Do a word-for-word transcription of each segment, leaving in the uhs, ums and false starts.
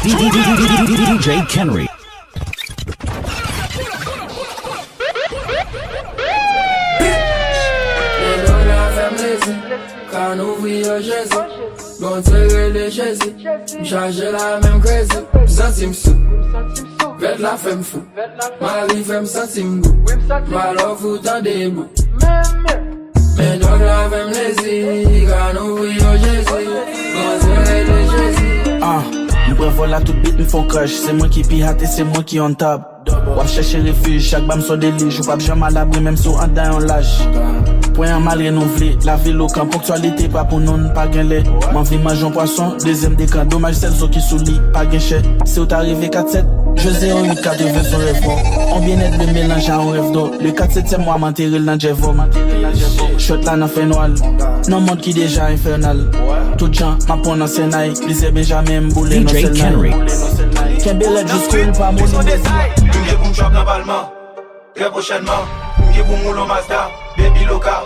D J Kenry. Men dòg la fè m lezi, ka nou priye Jezi. Bondye rele Jezi, m chaje la menm krezi. M santi m sou, vèt la fè m fou. Mari fè m santi m gou. M pa love ou tande bou. Men dòg la fè m lezi, ka nou priye Jezi. Bondye rele Jezi. Ah, m pran vòl la tout bit m fon krach. Se mwen ki pi hot e se mwen ki on top. W ap chèche refij, chak ba m son delij. Ou p ap janm alabri, menm si w anndan yon lach. Pwen an mal renouvle, lavi lokan, ponktyalite pa pou nou, n pa gen lè. M anvi manje yon pwason, dezyèm dekan, domaj sèl zo ki sou li, pa gen chè. Si w ta rive kat sèt, jwe zewo uit katreven son rèv mò. On byennèt de melanje a yon rèv dò. Le kat setyèm mwa, m antere l nan djèvò m. Chwèt la nan fènwa l, nan mond ki deja enfènal. Tout jan, m ap pran nan sènay, plizyè Benjamen m boule nan sèl nay. Kenbe rèd jis kou l pa moli. M gen pou m drop nan Palman, trè pwochènman. M gen pou m woule yon Mazda, Baby Loca,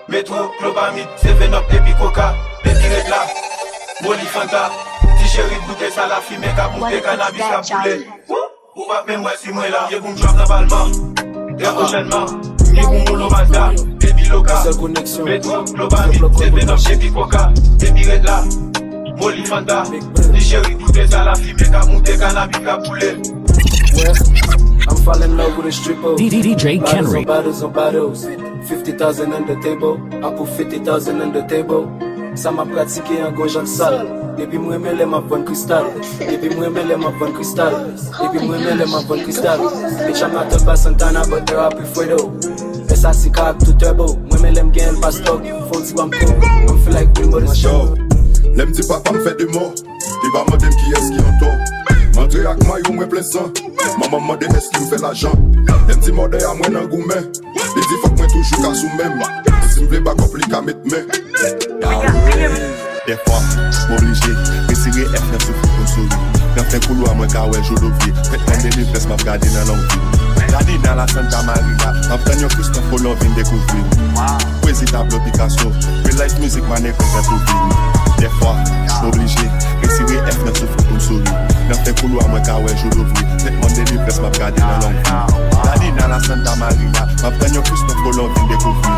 Metro, Clopamid, Seven Up epi Coca. Baby ret la, moli Fanta. Ti cheri goute sa, lafimen k ap moute, kanabis k ap boule. Ou p ap menm wè si mwen la. M gen pou m drop nan Palman, trè pwochènman. M gen pou m woule yon Mazda, Baby Loca, Metro, Clopamid, Seven Up epi Coca. Baby ret la, moli Fanta. Ti cheri goute sa, lafimen k ap moute, kanabis k ap boule. Yeah, I'm falling in love with a stripper. D J Kenry. Bottles on bottles on bottles. Fifty thousand on the table. I put fifty thousand on the table. Sa m ap pratike an gon jan k sal. Depi m renmen lè m ap vann kristal. Depi m renmen lè m ap vann kristal. Depi m renmen lè m ap vann kristal. Bitch, I'm not Thelma Santana, but there are Fredo. Versace car ak tou turbo. M renmen lè m gen pa stock. Fò w di ban m po. I'm feel like Wilmer the Show. Lè m di papa m fè de mò, li pa mande m kiyès ki antò. M antre ak mayo mwen plen san. Manman m mande èske m fè lajan. Lè m di mòdè a mwen nan goumen, li di fòk mwen toujou ka sou men m. Si m vle bakòp li ka met men. Dèfwa, m oblije retire F nan soufri pou m souri. Nan fen koulwa mwen ka wè jou love. Fèt mande livrès m ap gade nan long vim. Ladina la Santa Maria, m ap tann yon Christophe Colon vin dekouvri m. Pwezi tablo Picasso, real life mizik manegre fè pou vi m. Dèfwa, m oblije retire F nan soufri pou m souri. Nan fen koulwa mwen ka wè jou love. Fèt mande livrès m ap gade nan long vim. Ladina la Santa Maria, m ap tann yon Christophe Colon vin dekouvri m.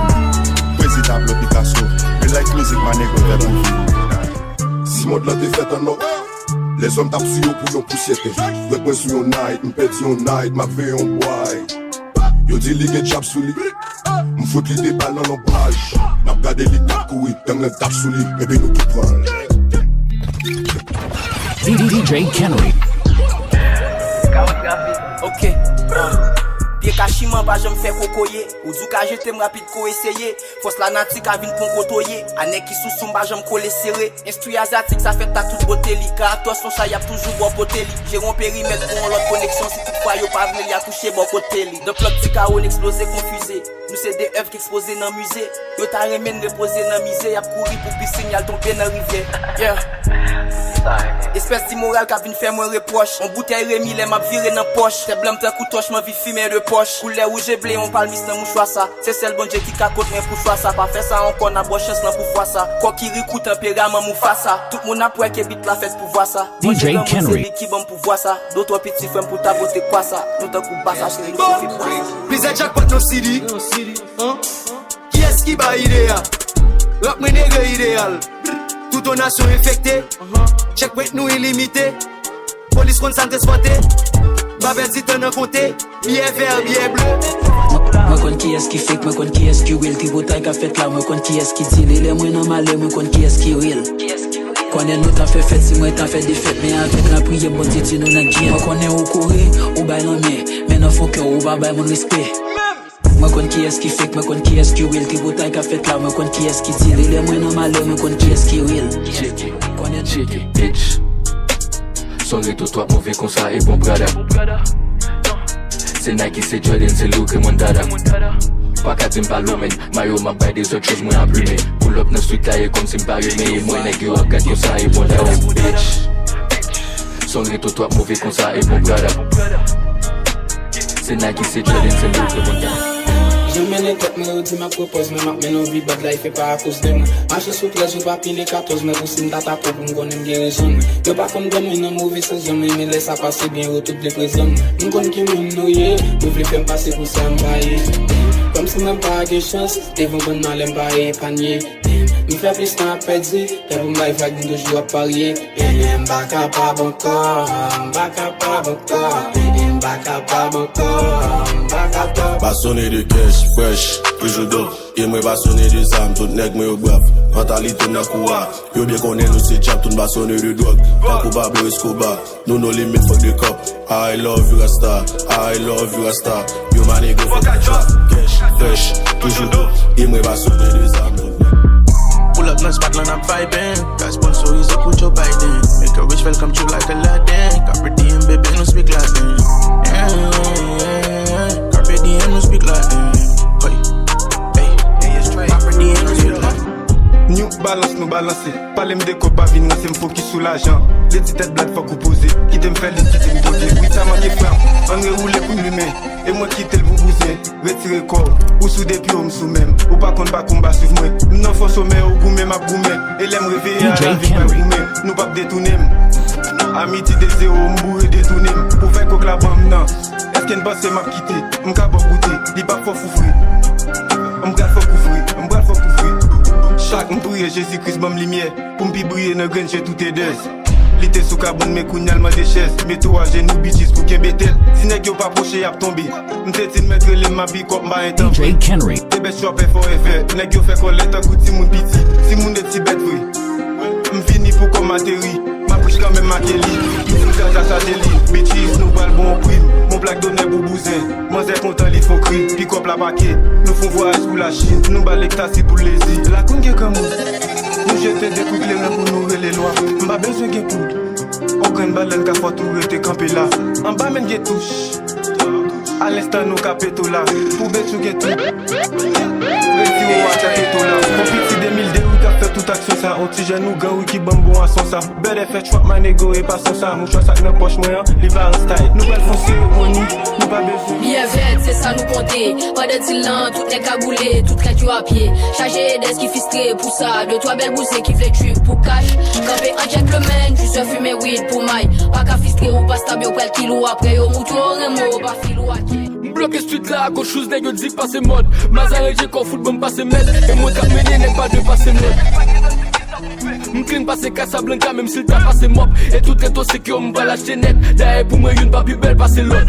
Pwezi tablo Picasso, real life mizik manegre fè pou vi m. Si mond lan te fèt an nòt, lèzòm t ap sou yo pou yon pousyè tè. Rèd mwen sou yon night, m pèdi yon night, m ap veye yon bway. Yo di li gen djab sou li. M fout li de bal nan lonbraj. M ap gade li t ap kouri, gang lan t ap sou li, epi nou tout pran l. D J Kenry. Ok. Pye kachiman pa janm fè kokoye. Ou di w ka jete m rapid ko eseye. Fòs lanati ka vin pran kote w ye. A nèg ki sou sou m pa janm kole sere. Enstwi azyatik sa fèt ak tout bote li. Karaktè son sa y ap toujou ba w pote li. Jere yon perimèt pou yon lòt koneksyon si toutfwa yo pa vle li akouche bò kote li. Donk lòt ti kawon eksplozè konfize. Nou se de èv k ekspoze nan mize. Yo ta renmen n repoze nan mize. Y ap kouri pou pisin y al tonbe nan rivyè. Yeah. Espès dimoral k ap vin fè mwen repwòch. On boutèy remi lè m ap vire nan pòch. Tèt blan m tankou tòch m anvi fimen de pòch. Koulè wouj e ble yon palmis nan mouchwa sa. Se sèl Bondye ki ka kont mwen pou chwa sa. Pa fè sa ankò n ap bò chans lan pou fwa sa. Kò ki ri kou tanperaman Mufasa. Tout moun ap wè ke bit la fèt pou vwa sa. Bondye lanmou se li ki ban m pouvwa sa. Do twò piti frè m pou ta pote kwa sa. Nou tankou basa cheri nou soufri pwa sa. Plizyè jackpot nan city. Kiyès ki bay ide a? Rap mwen negre ideyal. Tout yon nasyon enfekte. Checkpoint nou ilimite. Polis konn sa n te spòte. M pa pèdi tan nan konte. Biyè vè, biyè ble. Mwen konn kiyès ki fake, mwen konn kiyès ki real. Tripotay k ap fèt la, mwen konn kiyès ki deal. E lè mwen nan malè, mwen konn kiyès ki real. Konnen nou ta fè fèt si mwen ta fè defèt. Men avèk lapriyè, Bondye di nou nan gyen. Mwen konnen ou kouri, ou bay lanmen. Men nan fon kè w, ou pa bay moun respè. Mwen konn kiyès ki fake, mwen konn kiyès ki real. Tripotay k ap fèt la, mwen konn kiyès ki deal. E lè mwen nan malè, mwen konn kiyès ki real. Tcheke, tcheke, bitch. Son reto twòp move konsa e bon Prada. Se Nike, se Jordan, se Louis Remontada. Pa ka di m pa lou, men mayo m ap bay de zòt choz mwen ap limen. Pull up nan street la e kòmsi m pa rimen. E mwen nèg yo ap gad konsa e bon Dada, bitch. Son reto twòp move konsa e bon Prada. Se Nike, se Jordan, se Louis Remontada. Yo mennen tèt mwen, yo di m ap repòz, men m ap mennen yon vi bad life, e pa akoz de mwen. Mache sou trèz, yo pa pile katòz, men pou si m ta tako pou m konnen m gen rezon mwen. Yo pa konn pran mwen nan move sans, yo renmen lè sa pase byen, yo tout vle prezan mwen. M konn ki moun nou ye, nou vle fè m pase pou sa m pa ye. Kòmsi mwen pa gen chans, devan bann malè m pa epanye. M fè plis tan ap pèdi, lè pou m bay vag, m toujou ap parye. M pa kapab ankò, m pa kapab ankò, m pa kapab ankò, m pa kapab. Pasyonnen de kèch, frèch, toujou dope. E mwen pasyonnen de zam, tout nèg mwen yo brav. Mantalite m nan kou a, yo byen konnen nou se djab, tout n pasyonnen de dwòg. Tankou Pablo Escobar, nou no limit, fuck the cop. I love you, Rasta. I love you, Rasta. Yo, my nigga, fuck the cop. Kèch, frèch, toujou dope. E mwen pasyonnen de zam, tout nèg. Pull up nan spot lan, n ap vibe. Ka sponsorize pou Joe Biden. Make a wish, welcome to like Aladdin. Carpe diem, baby, nou speak Latin. Yeah, yeah, yeah, yeah. Carpe diem, nou speak Latin. Hey, hey, carpe diem, nou speak Latin. New balance, nou balanse. Pale m de kòb, pa vin ranse m, fokis sou lajan. De ti tèt blad, fòk ou poze. Kite m fè lit, kite m poze. Wi, sa manke frè m. Ann rewoule pou n limen. E mwen kite l pou bouzen. Retire kò w, ou sou de pye w, m sou men m. Ou pa konn pa konba, swiv mwen. M nan fò somè, ou goumen, m ap goumen. E lè m reveye a lavi, m pral goumen. Nou p ap detounen m. A midi de zewo, m boure, detounen m. Pou fè kòk la ban m nan. Èske n panse m ap kite? M ka ba w goute. Li p ap fè w soufri. M pral fè w koufri. M pral fè w koufri. Chak m priye Jezi Kris ban m limyè. Pou m pi briye nan grenn je tout edèz. Li te sou kabann men kounye a l mande chèz. Mete w ajenou bitches pou kenbe tèt. Si nèg yo pa pwoche y ap tonbe. M te di n mèt rele m, m ap pikòp, m pa entanpre. D J Kenry. Te bèt chopè forever. Nèg yo fè kòlè tankou timoun piti. Timoun de ti bèt vre. M vini pou kò m ateri. M ap rich kanmenm m ak Eli. M sou gaz la chaje li. Bitches, nou pral bon prim. Mon plak donè pou bouzen. Manzè kontan li fon kri. Pikòp la pake. Nou fon vwayaj pou Lachin. Nou ba l ekstasi pou lezi. Lakou n gen granmoun. Nou jete de kou kleren pou nou rele lwa. M pa bezwen gen poud. On grenn balèn ka fè w tou rete kanpe la. Anba men n gen touch. A lenstan nou ka pete w la. Pou bèt ou gen tout. Retire w atè pete w la. On piti de mil de wi k ap fè tout aksyon sa. On ti jèn ougan wi ki ban m bon a son sa. Bèdè fè trap my nigga e pa son sa. Mouchwa sa k nan pòch mwen an, li pa an style. Nou pral fon seremoni, nou pa bezwen. Biyè vèt, se sa nou konte. Pandan dil lan, tout nèg kagoule, tout krèt yo a pye. Chaje edèz ki fistre pou sa. De twa bèl bouzen ki vle trip pou kach. Kanpe an gentleman, jis fè fimen weed pou may. Pa ka fistre ou pa stab, yo pral kill ou apre. Yo moutre w renmen w, pa fil ou atè. M bloke street la akoz shoes nèg yo di k pase mòd. Mazare J kò fout ban m pase mèt. E mwen k ap mennen nèg pa dwe pase mèt. M clean pase Casablanca menm si l ta pase mòp. E tout reto se ke yo m pral achte nèt. Dayè pou mwen youn pa pi bèl pase lòt.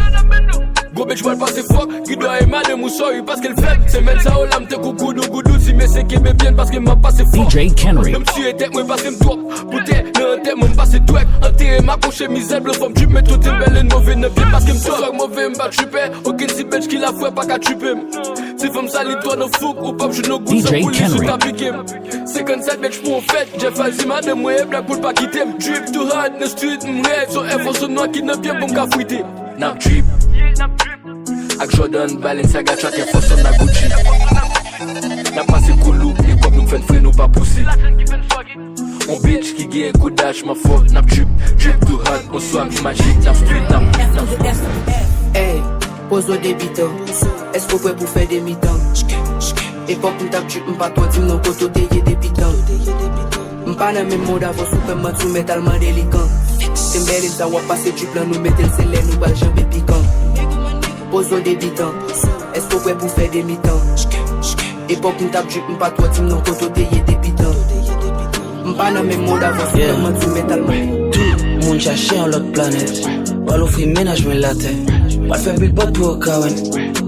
Gwo bitch pral pase fòk. Gidwa e madanm ou sorry paske l fèb. Semèn sa yo la m te kou goudou goudou. Ti mesye kenbe byen paske m ap pase fòk. D J Kenry. Yo m siye tèt mwen pase m twòp. Pou tè nan antèman m pase twèk. Antere m akouche mizè blan fò m trip met tout bèl e move nan pye paske m twòp. Sa move m pa tripè. Okenn ti bitch ki la frè pa ka tripe m. Ti fanm sa li twò nan fouk, ou p ap jwenn yon goud san pou li si w ta pike m. Senkannsèt bitch pou yon fèt, Jeff a di madanm mwen e blak pou l pa kite m. Drip too hard nan street, m rèd, son Air Force nwa ki nan pye pou m ka frite. N ap drip ak Jordan, Balenciaga, track Air Force One ak Gucci. N ap pase koulouk, e kòb nou k fè n fre, nou pa pouse. On bitch ki gen kou dach, m ap fòk, n ap drip, drip too hard, on swag majik, n ap street, n ap, n ap. Ey, poze w debitan, èske w prè pou fè demitan? Epòk m t ap drip, m pa twò di m non kote w te ye depi tan. M pa nan menm mond avè w, si w kwè m manti w mèt al mande Likan. Timberland sa w ap pase drip lan, nou mete l se lè nou pral janbe pikan. Poze w debitan, èske w prè pou fè demitan? Epòk m t ap drip, m pa twò di m non kote w te ye depi tan. M pa nan menm mond avè w, si w kwè m manti w mèt al mande. Tout moun chache yon lòt planèt. Pral ofri mennaj mwen latè. Pral fè billboard pou yo ka wè n.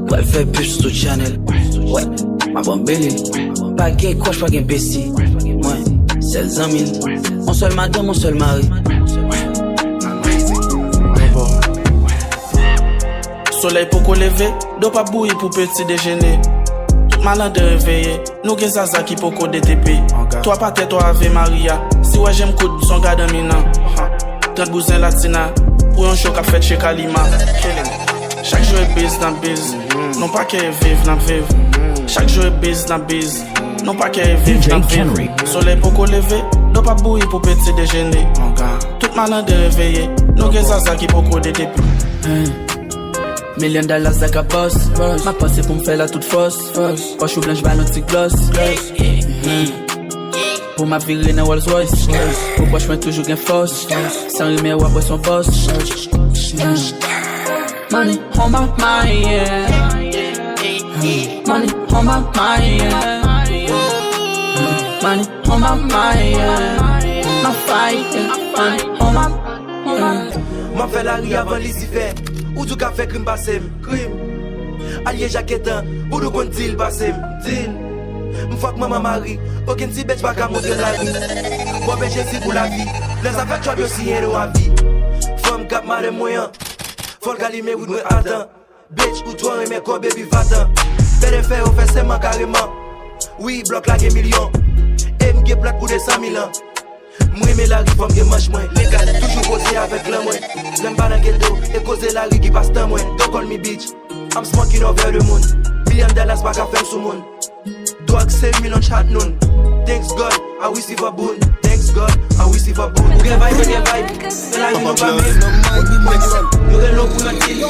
Pral fè pub sou tout chanèl. Wè, m ap anbeli. Pa gen kwòch, pa gen besi. Mwen, sèl zanmi. On sèl madanm, on sèl mari. Solèy poko leve, do p ap bouyi pou peti dejene. Tout malandren reveye, nou gen zaza ki poko detepe. Twa patè, twa Ave Maria, si w wè je m kout, s on gadanminan. Trant bouzen latina, pou yon show k ap fèt chez Kalima. Chak jou e biz n ap biz, nou pa kè e viv n ap viv. Chak jou e biz n ap biz, nou pa kè e viv n ap viv. Solèy poko leve, do p ap bouyi pou peti dejene. Tout malandren reveye, nou gen zaza ki poko detepe. Million dollars like a boss. M ap panse pou m fè l a tout fòs. Pòch ou blanch, ba l yon ti glòs. Pou m ap vire nan Rolls Royce. Pou pòch mwen toujou gen fòs. San rimè w ap wè s on bòs. Money on my mind, yeah. Money on my mind, yeah. Money on my mind, yeah. My fight, yeah. Money on my mind, yeah. M ap fè lari avan Lisifè. Ou di w ka fè krim pase m. Krim. Alye Jaketan, Boudou konn di l pase m. Di l. M fòk manman mari. Okenn ti bèt pa ka montre lari. Bò bè Jezi pou lavi. Lè zafè djòb yo siyen nou avi. Fanm k ap mare mwen an. Fò l ka limen wout mwen atan. Bitch, ou twò renmen kò, baby, va-t'en. Bèlè fè yo fè sèman kareman. Wi, blòk la gen milyon. E m gen plat pou de san mil an. M renmen lari, fò m gen manch mwen. Legal, toujou poze avèk lan mwen. Lè m pa nan geto, e koze lari ki pas tan mwen. Don't call me bitch. I'm smoking over the moon. Million dollars pa ka fè m sou moun. Dwòg se milyon chat noun. Thanks God, I receive a boon. Thanks God, I receive a boon. Ou gen vibe, ou gen vibe. Nan lari nou pa menm. Yo gen lòk pou nan til.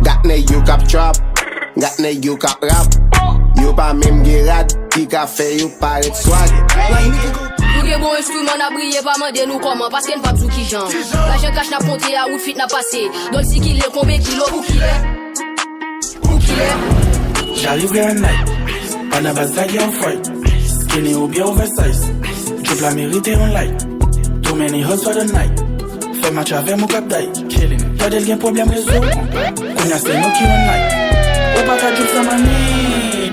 Gat nèg yo k ap trap. Gat nèg yo k ap rap. Yo pa menm gen rad ki ka fè yo parèt swag. Nou gen bon enstriman, n ap briye, pa mande nou kòman, paske n p ap di w kijan. Lajan kach n ap konte a, wout fit n ap pase. Dòl sikile, konbyen kilo pou kilè? Pou kilè? J'arrive en night, pa nan baz lage yon fight. Skinny oubyen oversize, drip la merite yon like. Too many hoes for the night. Fè match avè m ou k ap die. Gade l gen pwoblèm rezo. Kounye a se nou ki online. Ou pa ka drip san mani.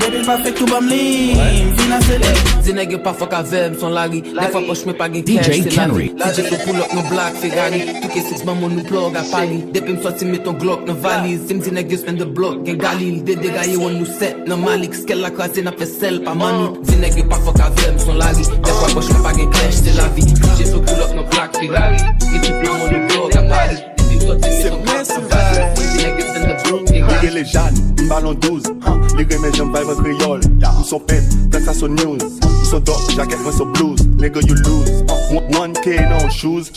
Depi l pa fake tou ban m li. M vin asele. Di nèg yo pa fòk avè m, s on lari. Dèfwa pòch mwen pa gen kèch, se lavi. T J Flow pull up nan blak Ferrari. Touke six ban moun nou plug a Paris. Depi m sòti m met on Glock nan valiz. Si m di nèg yo spend the block, gen Galil. Dede gaye one nou sèt nan Malik. Skèl la kraze, n ap fè sèl pa mani. Di nèg yo pa fòk avè m, s on lari. Dèfwa pòch mwen pa gen kèch, se lavi. T J Flow pull up nan blak Ferrari. Ekip nan moun nou blog a Paris. Depi m sòti m met on Glock nan valiz. Si nèg yo spend the block, gen Galil. Li rele Jani, m balon douz. Li renmen jan m vibe an kreyòl. M s on pèp, tank sa s on news. M s on dòk, jakèt mwen s on blues. Nigga, you lose. One, one K nan yon shoes.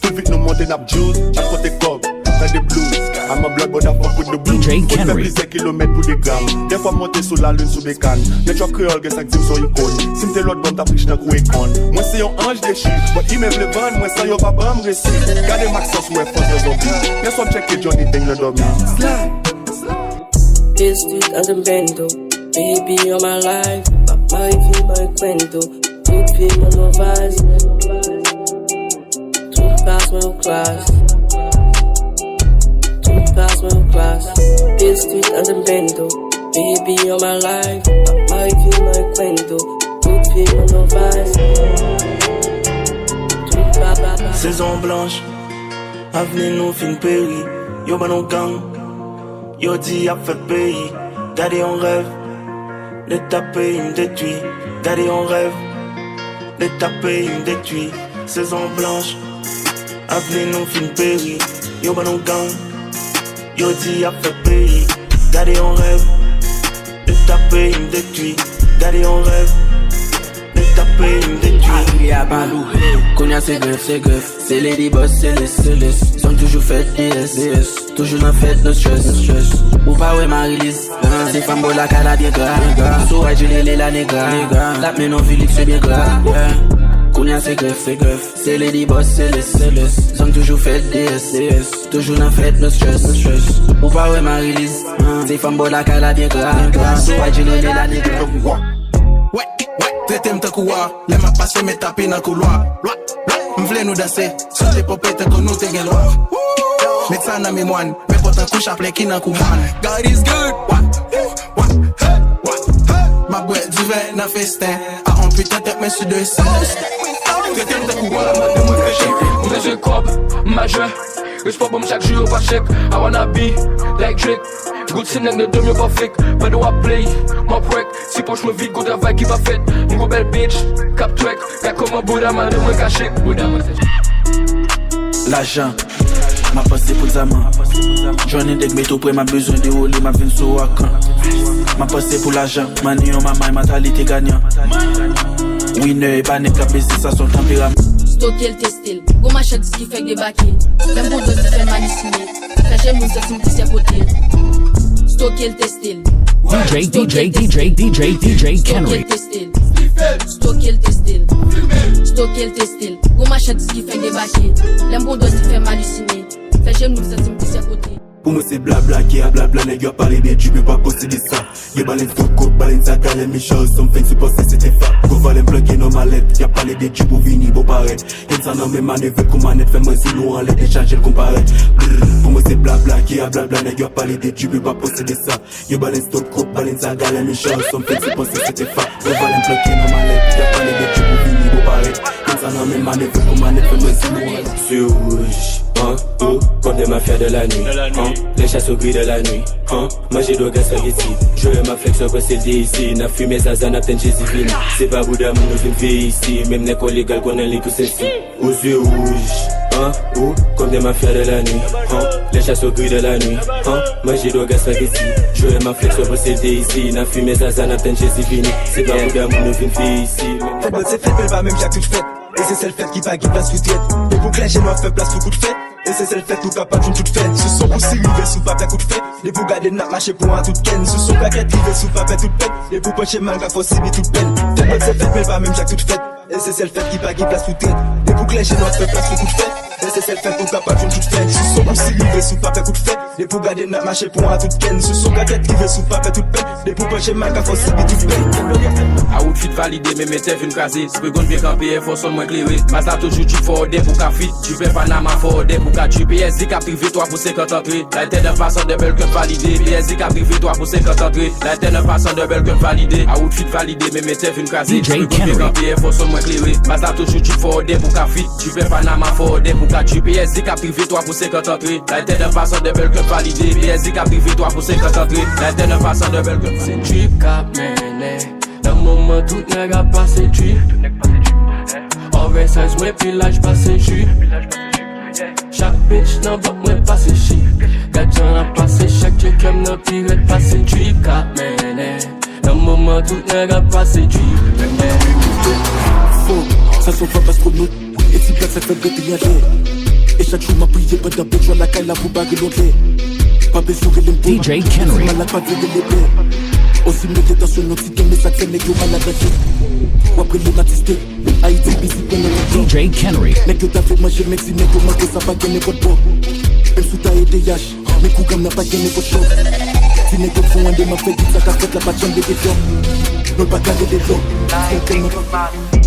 Tout vit nou monte n ap juice. N ap konte kòb, pran de blues. I'm a blood, but I fuck with the blues. Mwen fè plizyè kilomèt pou de gram. Dèfwa m monte sou lalin sou bekàn. Nèg trap kreyòl gen sa k di m s on ikòn. Si m te lòt bò m t ap rich tankou Akon. Mwen se yon anj dechi. But imè vle vann mwen san yo pa ban m resi. Gade Maxence ou wè fòs nan zonbi. Yèswa m tcheke Johnny Deng nan dòmi. Slide. This street and the bando. Baby on my life. My, my, my cuento. Tout fi mwen nan vaz. Tout pas mwen ou kras. Tout pas mwen ou kras. This street and the bando. Baby on my life. My, my, my cuento. Tout fi mwen nan vaz. Tout pas. Sezon blanch. Avni nou fin peri. Yo ban nou gang. Yo di y ap fè peyi. Gade yon rèv. Leta peyi m detwi. Gade yon rèv. Leta peyi m detwi. Sezon blanch. Avni nou fin peri. Yo ban nou gang. Yo di y ap fè peyi. Gade yon rèv. Leta peyi m detwi. Gade yon rèv. Leta peyi m detwi. Adria Balou. Kounye a se grèf, se grèf. Se Lady Boss, se lès, se lès. Zòn toujou fèt, D S, D S. Toujou nan fèt, no stress, no stress. Ou pa wè Marilis, ah, se fanm bò lakay la byen gra, byen gra. Sou White Julie la negra, negra. L ap mennen yon vi liks byen gra, yeah. Kounye a se grèf, se grèf. Se Lady Boss, se lès, se lès. Zòn toujou fèt, D S, D S. Toujou nan fèt, no stress, no stress. Ou pa wè Marilis, ah, se fanm bò lakay la byen gra, byen gra. Sou White Julie la negra. Wè, wè, trete m tankou wa. Lè m ap pase, met tapi nan koulwa. Lwa, lwa, m vle nou danse. Sote pope tankou nou te gen lwa. Met sa nan memwa n. Men pòtan kou chaplè ki nan kou mòn. God is good. Wa, wa, hey, wa, hey. M ap bwè diven nan festen. A on pita tèt mwen sou de sens. Trete m tankou wa, mande mwen fè chèk. M bezwen kòb, m majè. Respè ban m chak jou yo pa chèk. I wanna be like Drake. Good si nèg nan dòm yo pa fake. Pandan w ap play, m ap wreck. Si pòch mwen vid, gon travay ki pa fèt. M gon bèl bitch, k ap twerk. Gad kòman bouda madanm mwen ka shake. Bouda mwen se. Lajan, m ap panse pou Zaman. Johnny Deng mete w prè, m ap bezwen dewole, m ap vin sou ou ak kan. M ap panse pou lajan, money on my mind, mantalite ganyan. Winner, e pa nèg k ap bese, sa s on tanperaman. Stoke l, teste l. Gwo machandiz ki fèk debake. Lè m pran dòz li fè m alisine. Fè je m louvri, santi m plizyè kote. Stoke l, teste l. D J, D J, D J, D J, D J Kenry. Stoke l, teste l. Stoke l, teste l. Gwo machandiz ki fèk debake. Lè m pran dòz li fè m alisine. Fè je m louvri, santi m plizyè kote. Pou mwen se blabla ki ap blabla, nèg yo ap pale de drip, yo pa posede sa. Yo balen sou kòk, balen sa, galen mechan, some fake, sou panse se te fap. Gwo vale m planke nan malèt, y ap pale de drip, ou vini, bon parèt. Gen sa nan men manevre kou manèt, fè mwen sou nou anlè, dechaje l konparèt. Brr, pou mwen se blabla ki ap blabla, nèg yo ap pale de drip, yo pa posede sa. Yo balen sou kòk, balen sa, galen mechan, some fake, sou panse se te fap. Gwo vale m planke nan malèt, y ap pale de drip, ou vini, bon parèt. Gen sa nan men manevre kou manèt, fè mwen sou nou anlè. Sur rouge, hein, oh, comme des mafias de la nuit, hein, les chats au gris de la nuit, hein, manje dwòg ak spaghetti, jwe ma flex, wè se D C, n ap fimen zaza, n ap tann Jezi vini, se pa bouda moun nou vin fè isi, menm nèg kò legal konnen li tou sensi. Aux yeux rouges, hein, oh, comme des mafias de la nuit, hein, les chats au gris de la nuit, hein, manje dwòg ak spaghetti, jwe ma flex, wè se D C, n ap fimen zaza, n ap tann Jezi vini, se pa bouda moun nou vin fè isi, menm. Fèt blan se fèt, men pa menm jan ak tout fèt. E se sèl fèt ki pa gen plas pou trèt. Depi w klè je nwa fè plas pou kout fèt. E se sèl fèt ou kapab jwenn tout fèt. Sou son pou si rive si w pa pè kout fèt. Depi w gade n ap mache pou an tout kèn. Sou son kakèt rive si w pa pè tout pèt. Depi w panche mal ka fè w sibi tout pèn. Fèt blan se fèt men pa menm jan ak tout fèt. E se sèl fèt ki pa gen plas pou trèt. Depi w klè je nwa fè plas pou kout fèt. E se sèl fèt ou kapab jwenn tout fèt. Sou son pou si rive si w pa pè kout fèt. Depi w gade n ap mache pou an tout kèn. Sou son kakèt rive si w pa pè tout pèt. Depi w panche mal ka fè w sibi tout pèn. A outfit valide, men men tè vin kraze. Spegon byen kanpe, Air Force One mwen klere. Baz la toujou drip fò òdè pou ka fit. Dripè Panama fò òdè pou ka drip. P S D k ap drive twa pou senkant antre. Lighter nan pasan, double cup valide. P S D k ap drive twa pou senkant antre. Lighter nan pasan, double cup valide. A outfit valide, men men tè vin kraze. Spegon byen kanpe, Air Force One mwen klere. Baz la toujou drip fò òdè pou ka fit. Dripè Panama fò òdè pou ka drip. P S D k ap drive twa pou senkant antre. Lighter nan pasan, double cup valide. P S D k ap drive twa pou senkant antre. Lighter nan pasan, double cup. Se drip k ap mennen. Nan moman tout nèg ap pase drip. Oversize mwen pi laj pase drip. Chak bitch nan bòk mwen pase chi. Gad jan n ap pase chak check m nan pi rèd pase drip k ap mennen. Nan moman tout nèg ap pase drip. Fo, sa se yon fab astwonot. E ti blak sa k fè bèt li anlè. E chak jou m ap priye pandan bèt jwa lakay la pou bare longlè. Pa bezwen rele m pou D J Kenry. Malad pa vle rele pè. Osi mete tansyon nan ti gang, men sa k fè nèg yo malad anlè. W ap rele m atiste. Ayiti bizi pran nan tout jan. D J Kenry. Nèg yo ta vle manje men ti nèg yo manke sa pa gen nenpòt bò. Menm si w ta ede yach. Men kou gang nan pa gen nenpòt lòt. Ti nèg yo fon ande m ap fè tout sa ka fèt la pa janm leve dò. Non l pa ka leve dò.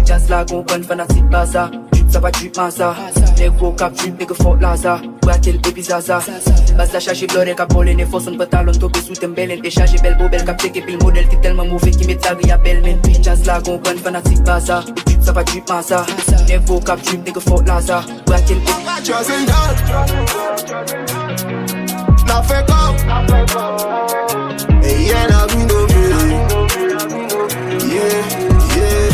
Djaz la gon bann fanatik baza. Drip sa pa drip maza. Nèg wo k ap drip nèg fò laza. Brake l epi zaza. Baz la chaje blòdè k ap vòlè nèg fò sonn pantalon tonbe sou tèm bèlèn e chaje bèl bobèl k ap tcheke pil modèl ki tèlman move ki met lari a bèl men. Djaz la gon bann fanatik baza. Drip sa pa drip maza. Nèg wo k ap drip nèg fò laza. Brasil. Trust in God. N ap fè kòb. E yeah, n ap inove. Yeah, yeah, yeah.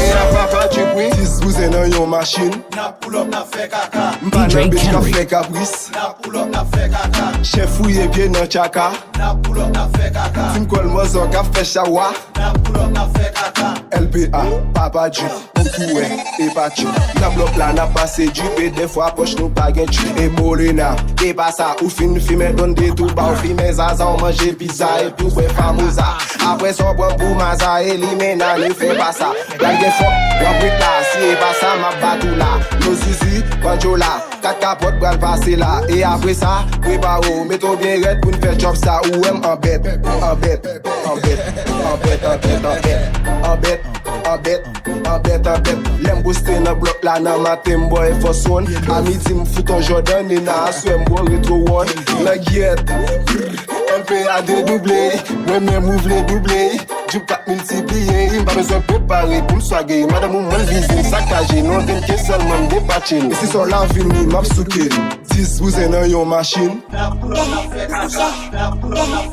Ah. Papa Drip, wi. Sis bouzen nan yon machin. N ap pull up, n ap fè kaka. M pa nan bèt k ap fè kapris. N ap pull up, n ap fè kaka. Chen fouye pye nan tchaka. N ap pull up, n ap fè kaka. Team Kòl Mòzò k ap fè chawa. N ap pull up, n ap fè kaka. L P A, Papa Drip, ou tou wè, e pa tchou. N ap lòk la, n ap pase drip, e dèfwa pòch nou pa gen tchou. E Molina, e pa sa, ou fin fimen donde tou ba, ou fimen zaza, ou manje pizza, epi w bwè famoza. Apre sa, w pran pou maza, e limena, ne fè pa sa. Pral gen fòk, w ap ret la, si e pa sa, m ap bat ou la. Lo zizi, pandjola, kat kapòt pral pase la. E apre sa, prepare w, mete w byen rèd pou n fè djòb sa. Ou wè m anbèt, anbèt, anbèt, anbèt, anbèt, anbèt, anbèt, anbèt, anbèt, anbèt. Lè m poste nan blòk la nan maten, m bwè Air Force One. A midi, m fout on Jordan, e nan aswè, m bwè Retro One. Langyèt, M P A dedouble, mwen menm ou vle double. Drip k ap miltipliye, m pa bezwen prepare pou m swage. Madanm ou mwen vize, sakaje, nou antre m ke sèlman m depatche l. E si sò la vini, m ap souke l. Dis bouzen nan yon machin.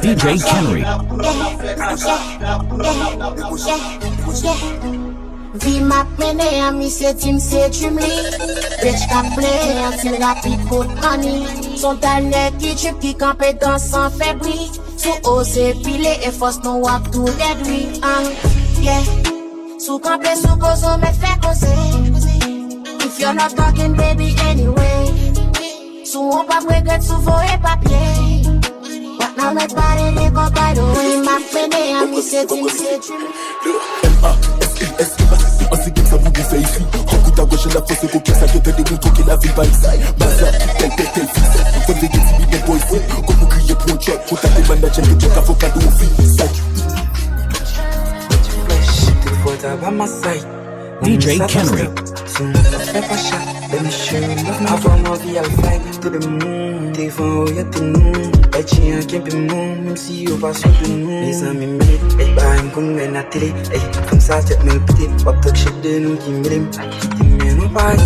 D J Kenry. Vi m ap mennen an, misye di m se dream li. Bitch k ap plenyen an, di l rapid bout money. S on talè ki trip ki kanpe danse san fè bri. Si w oze pile e fòs nou w ap tou dèdwi. Ah, yeah. Si w kanpe sou koze w mèt fè koze. If you're not talking, baby, anyway. Si w pa p regrèt si w voye papye. But now let's party, nigga, by the way. M ap mennen an, misye di m se dream. M A S I S I, ansi gen sa pou nou fè isi. An kout a gòch, la fòs e koken, sa yo tande moun twoke lavi pa isi. Baza, tèl pè, tèl fis. Fò n veye tibiden bò isi. Kòm ou kriye pou yon djòb, kontakte manager, ke djòb ka fè w kado yon fi. Sa ki. Tout fwa ta ba masay. D J Kenrick. Sou mwen sa fè pa chat. Baby, show love my. Avwa m anvi al fly. Tout de moun devan oryante nou. Bèt chen an kenbe moun, menm si yo pa sou de nou. Mezanmi, m lit, ey, bagay m konn wè nan tele, ey, fanm sa tèt mwen pete, w ap talk shit de nou ki mele m. Kite men nou pale,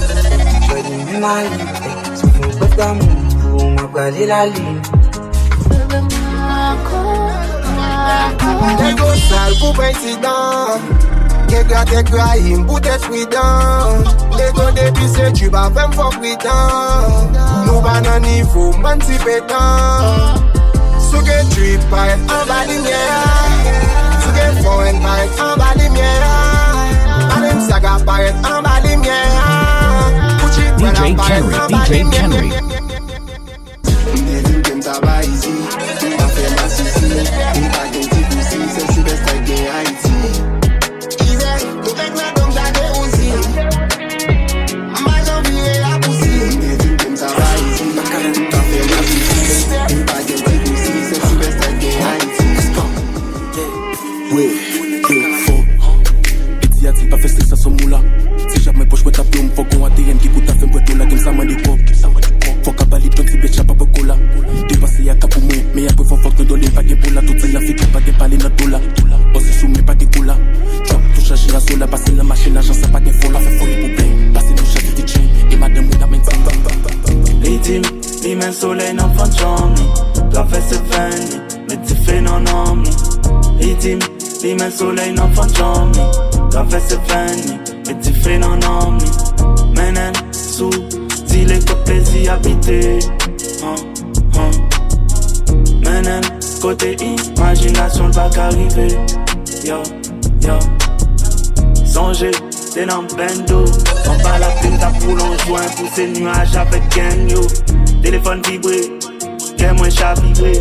jodi men mari, ey, sou fon pwèf damou, pou ou m ap rale lalin. Nègo sal pou prezidan. Gen gratè grayim pou tèt pridan. Nègo depi se trip avè m fò pridan. Nou pa nan nivo bann ti petan. Si w gen trip parèt anba limyè a. Si w gen foreign parèt anba limyè a. Valenciaga parèt anba limyè a. Gucci Prada parèt anba limyè a. M te di m ke m ta bay isi, m pa fè masisi, m pa gen ti kousi, sèl Sylvester gen Ayiti. Ize, nou fèk nan dòm chake Uzi. M pa janm vire apousi. M te di m ke m ta bay isi, m pa fè masisi, m pa gen ti kousi, sèl Sylvester gen Ayiti. Wè, yo, fò. Piti a di l pa fè sèks ak son moula. Si jamè pòch mwen t ap plen, fòk gon A T M ki pou ta fè m pran dola, gen sa mande kòb. Fòk a ba li pran ti bèt chapa pran kola. Depanse a ka pou mwen, men apre fò fòk nou dòle, pa gen pola, tout se nan figi, pa gen pale nan dola. Bòs sou men, pa gen kola. Trap tou chaje a sola, pase nan machin, lajan sa pa gen fola, fè foli pou plen. Pase nou chaje ti chen, e madanm ou ta menm ti. Li di m, li men solèy nan fon chanm li, travèse venn li. Met dife nan nanm li. Li di m, li men solèy nan fon chanm li. Travèse venn li. Met dife nan nanm li. Mennen l sou zile kot plezi abite. Han, han. Mennen l kote imajinasyon l pa ka rive. Yo, yo. Sonje, te nan bendo. Anba lapli m t ap woule yon jwen, pouse nwaj avèk grenn yo. Telefòn vibre. Kè mwen chavire,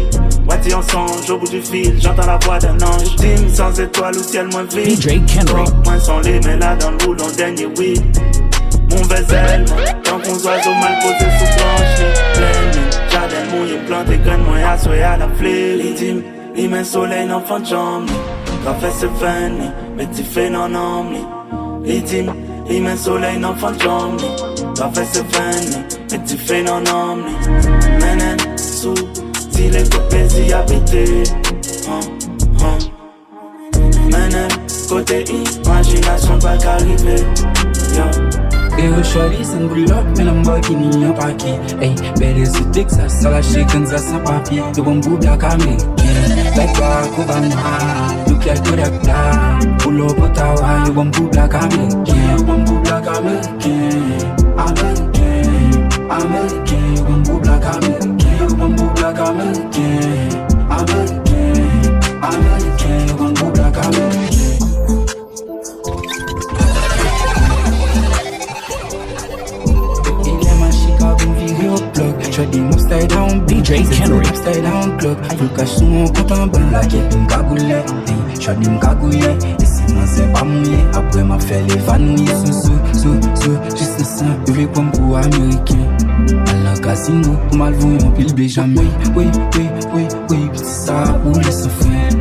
wè ti yon sonj au bout du fil, j'entends la voix d'un ange. Di m san zetwal ou syèl mwen vid. D J Kendrick. Kò mwen s on limen ladan l woule yon dènye wid. M ouvè zèl mwen, tankou zwazo mal poze sou branch li. Plen li, jaden mouye, plante grenn mwen aswè a la pli. Li di m, li men solèy nan fon chanm li, travèse venn li, met dife nan nanm li. Li di m, li men solèy nan fon chanm li, travèse venn li, met dife nan nanm li. Mennen l sou zile kot plezi abite. Han, han. Mennen l kote imajinasyon pa ka rive. Yo. Eyo shorty, san pull up, men Lamborghini an pake. Ey, bèl sou Texas, sa lache grenn sa san papye. Yo ban m gwo blak ameriken, like Barack Obama. Look like Kodak Black, pull up Ottawa. Yo ban m gwo blak ameriken, yo ban m gwo blak ameriken. Ameriken, ameriken, yo ban m gwo blak ameriken, yo ban m gwo blak ameriken. Ameriken, ameriken, yo ban m gwo blak ameriken. Ilè mache ka bon vire yon blòk. Shorty m ap slide a yon beat. D J Kendrick. M ap slide a yon Glock. Yo kache sou yon kont an ban lakèt m kagoule. Shorty m kagouye. E si manzè pa mouye, apre m ap fè l evanouye. Sou, sou, sou, sou, jis nan san. Yo vle pran m pou ameriken. Al nan kazino pou m al voye yon pil Benjamin. Wi, wi, wi, wi, wi. Sa ap woule san fren.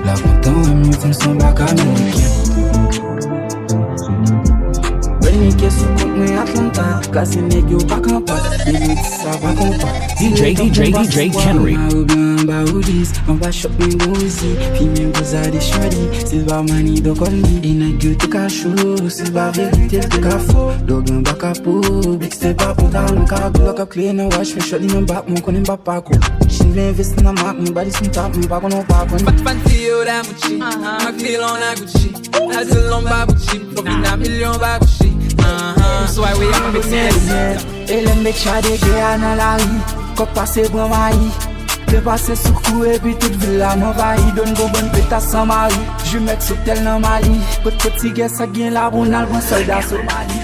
La kontan wè m, yo di m se yon blak ameriken. Bèl nèg sou kont mwen Atlanta, kraze nèg yo pa kanpat, melodi sa pa konpa. D J, D J, D J Kendrick. Yo byen anba Woodys, anba shop mwen gon Uzi, fimen gwoza de shorty, silva money don't call me. E nèg yo tou ka cho, silva verite l tou ka fo, dòg anba kapo, big step a pantalon kago, lòk ap kleye nan wach, fè shorty nan bak mwen, konnen m pa pako. M vle envesti nan mak, m body sou tap, m pa konn ou pa konn. Fan, fan fi yo da Gucci, Mac Fillon a Gucci, Azil non ba Gucci, Florina milyon ba Gucci. Sway we a Mexi. E lè m met chadege a nan lari, kòk pase pran mayi. Te pase sou kou epi tout vil la m anvayi. Donn gon bann peta san mari. Jimèk sou tèl nan Mali. Kot, kot ti gè sa gen la pou n al pran sòlda Somali.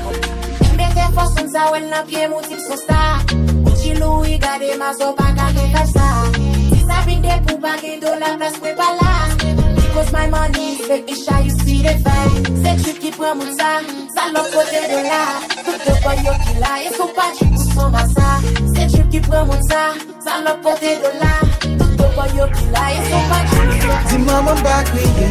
M mete fòs moun sa wè l nan pye m ou di m son sta. Gucci Louis gade mazo pa ka gen fè sa. Ti Sabine de pou pa gen dola plas mwen pa la. Because my money is big, Isha, you see the fame. Se trip ki pran moun sa. Sa lòt kote dola. Tout dopa yo ki la, e sou pa di pou son masa. Se trip ki pran moun sa. Sa lòt kote dola. Tout dopa yo ki la, e sou pa di pou son. Di manman m pa kriye,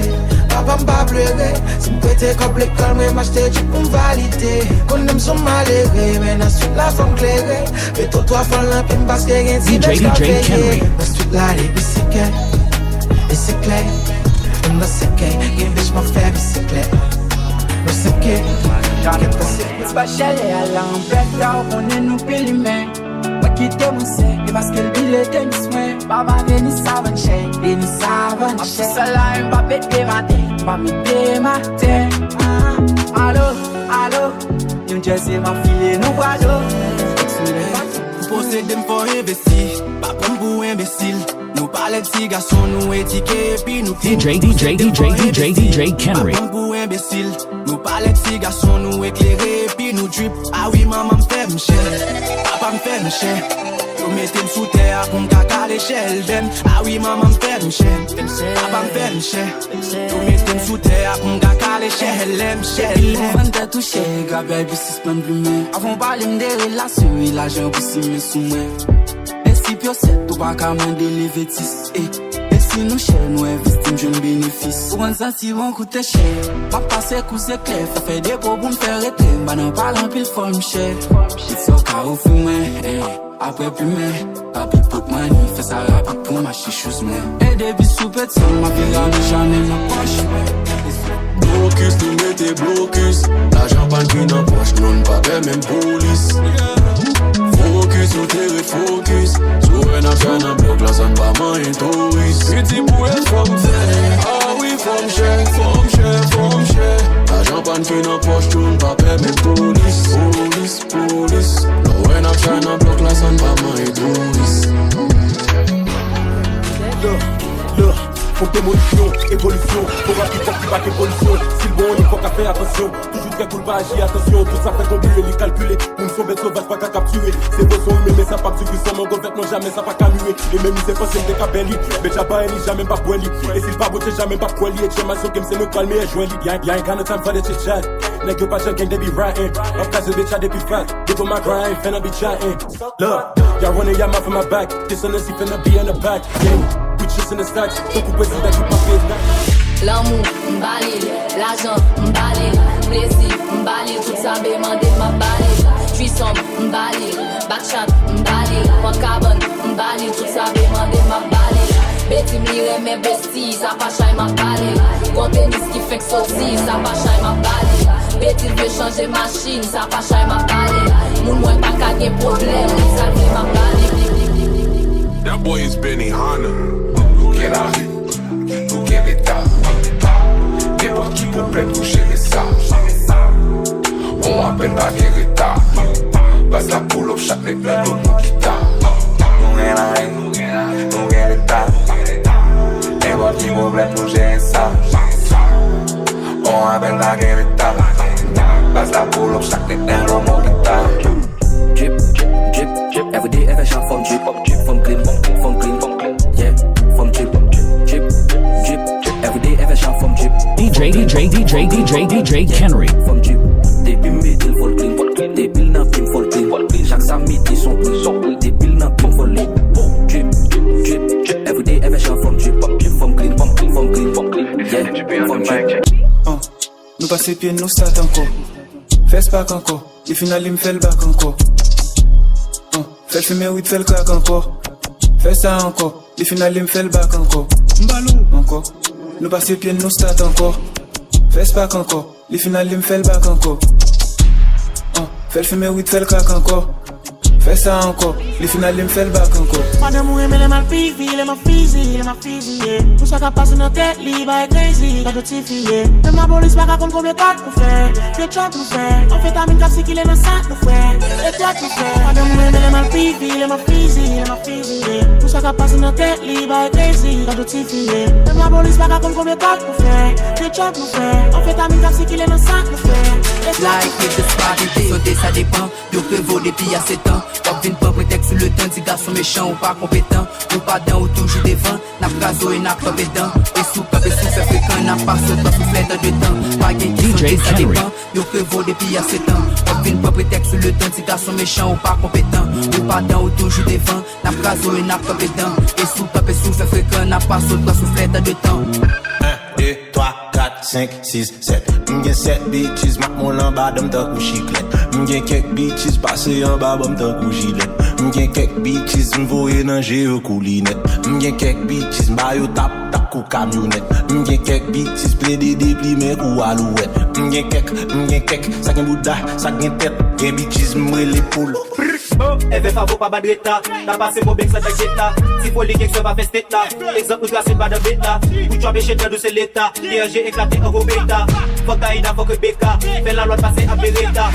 papa m pa plere. Si m prete kòb lekòl mwen, m achte djip pou m valide. Konnen m son malere, men nan swit la fò m klere. Beton twa fò l nan pye m paske gen ti bèj k ap veye. Nan swit la de bisiklèt, bisiklèt. M nan seke, gen bèj m ap fè bisiklèt. Nan seke, gen pase. Mwen pa chèlè a la anpèt la, ou konnen nou pi limen. Mwen kite mwen sè, e paske l bile tenis mwen. Baba Denis sa vann chè, Denis sa vann chè. M ap sou sèl la, m pa pete maten, m pa mete maten. Ah, alo, alo, New Jersey, m ap file nan Prado. M posede m fò envesti, pa pran m pou enbesil. Nou pa lè ti gason, nou edike epi nou clean. D J, D J, D J, D J, D J Kenry. Pa pran m pou enbesil. Nou pa lè ti gason, nou eklere epi nou drip. Ah wi, manman m fè m chè, papa m fè m chè. Yo mete m sou tè a pou m ka kale chèlbè m. Ah wi, manman m fè m chè, papa m fè m chè. Yo mete m sou tè a pou m ka kale chèlbè m, chèlbè m. Depi nou vann tèt ou chè, grabè epi sispann plimen. Avan w pale m de relasyon e lajan pou simen sou mwen. Prensip yo sèt, ou pa ka mande levetis, eh. E si nou chè, nou envesti, m jwenn benefis. Ou konn santi bon koute chè. M ap pase kou zeklè, fò fè depo pou m fè retrè. M pa nan pale anpil, fò m chè. Kit sa w ka ofri mwen, eh. Apre plimen, papi pòt mani, fè sa rapid pou m achte shoes mwen. E depi sou peti, m ap vire a nou chanèl nan pòch mwen. Blokis, nou mete blokis. Lajan pa n pi nan pòch, nou n pa pè menm polis. Fokis, nou te ret fokis. Si w wè n ap fè nan blòk la, sa n pa manyen touris. Piti pou e fò m fè. Ah wi, fò m chè, fò m chè, fò m chè. Lajan pa n pi nan pòch, nou n pa pè menm polis. Polis, polis. Lè w wè n ap fè nan blòk la, sa n pa manyen touris. Look, look. Fòk demolisyon, evolisyon. Fò rap hip hop ki pa gen polisyon. Si l bon, li fòk ap fè atansyon. Toujou trè koul, pa aji, atansyon. Tout sa fèt an bliye, li kalkile. Moun s on bèt sovaj, pa ka kaptire. Se vo son imen, men sa p ap di ki san nan govètman, jamè sa pa ka mire. E menm mizè panse m te ka bèl li. Bèt la pa li, jamè m p ap bwè li. E si l pa bwote, jamè m p ap kwè li. E Jamazo Game, se nou k pral meyè jwè li. Y a, y a yon kind of time for the chit chat. Nèg yo pa jan gang, they be ratting. M ap kraze bèt la depi fat. Devan my grind, finna be chatting. Look, y'all running y'all mouth in my back. This one is finna be in the back. Yeah, we just in the stacks. Tankou prezidan ki pa peye tax. Lanmou, m ba li l. Lajan, m ba li l. Plezi, m ba li l. Tout sa be mande, m ap ba li l. Threesome, m ba li l. Backshot, m ba li l. Pran kabann, m ba li l. Tout sa be mande, m ap ba li l. Beti m li renmen besti, sa pa chay m ap ba li l. Gon tenis ki fenk soti, sa pa chay m ap ba li l. Beti l vle chanje machin, sa pa chay m ap ba li l. Moun mwen pa ka gen pwoblèm, sa l vle m ap ba li l. That boy is Benny Hanna. Nou gen lari, nou gen leta. Nenpòt ki pwoblèm nou jere sa. On apèl pa gen reta. Bas la pull up chak nèg nan do nou kita. Nou gen lari, nou gen leta. Nenpòt ki pwoblèm nou jere sa. On apèl pa gen reta. Bas la pull up chak nèg nan do nou kita. Drip, drip, drip, drip. Every day, every shot from drip, drip, from clean, from clean, from clean, from clean. Yeah, from drip, drip, drip, drip. Every day, every shot from drip. D J, D J, D J, D J, D J Kenry. From drip. Depi m mete l fò l clean, depi l nan pye m fò l clean. Chak sa m mete son pri, son pri. Depi l nan pye m fò l clean. Drip, drip, drip. Every day, every shot from drip, from drip, from clean, from clean, from clean, from clean. Yeah, from drip. Uh, nou pase pye nou start ankò. Fè spark ankò. Li fin ale m fè l back ankò. Uh, fè l fimen weed fè l crack ankò. Fè sa ankò. Li fin ale m fè l back ankò. M ba l ou ankò. Nou pase pye n nou start ankò. Fè spark ankò. Li fin ale m fè l back ankò. Uh, fè l fimen weed fè l crack ankò. Fè sa ankò, li fin ale m fè l bak ankò. Madanm ou renmen lè m al pivi, lè m ap fizi, lè m ap fiziye. Pou sa k ap pase nan tèt li, bay crazy, gade ti fi ye. Menm lapolis pa ka konn konbyen kòk nou fè, de trap nou fè. Anfetamin k ap sikile nan sak nou fè, e twèk nou fè. Madanm ou renmen lè m al pivi, lè m ap fizi, lè m ap fiziye. Pou sa k ap pase nan tèt li, bay crazy, gade ti fi ye. Menm lapolis pa ka konn konbyen kòk nou fè, de trap nou fè. Anfetamin k ap sikile nan sak nou fè, e twèk nou fè. Like, hit the spot, epi sote, sa depan. Yo prevo depi ase tan. W ap vin pran pretèks sou letan, di gason mechan ou pa konpetan. Ou pa dan, ou toujou devan. N ap kraze w e n ap kanpe dan. E si w kanpe, si w fè frekan, n ap pase w tan souflèt an de tan. Pa gen kesyon de sa depan. Yo prevo depi ase tan. W ap vin pran pretèks sou letan, di gason mechan ou pa konpetan. Ou pa dan, ou toujou devan. N ap kraze w e n ap kanpe dan. E si w kanpe, si w fè frekan, n ap pase w tan souflèt an de tan. En, de, twa, kat, senk, sis, sèt. M gen sèt bitches, m ap moule anba dan m tankou chiklèt. M gen kèk bitches pase anba ban m tankou jilèt. M gen kèk bitches, m voye nan je yo kou linèt. M gen kèk bitches, m ba yo tap, tap kou kamyonèt. M gen kèk bitches, plede deplimen kou alouwèt. M gen kèk, m gen kèk, sa gen bouda, sa gen tèt. Gen bitches, m rele poul. Oh, Èvè Favo pa bat reta. N ap pase mo bèk sa djak jeta. Ti foli gangsta pa fè state la. Egzanp nou trase pa dan beta. Pou trap e chenn dous se leta. P R G eklate an gwo beta. Fòk Daïda, fòk Rebecca. Fè lalwa pase ap bereta.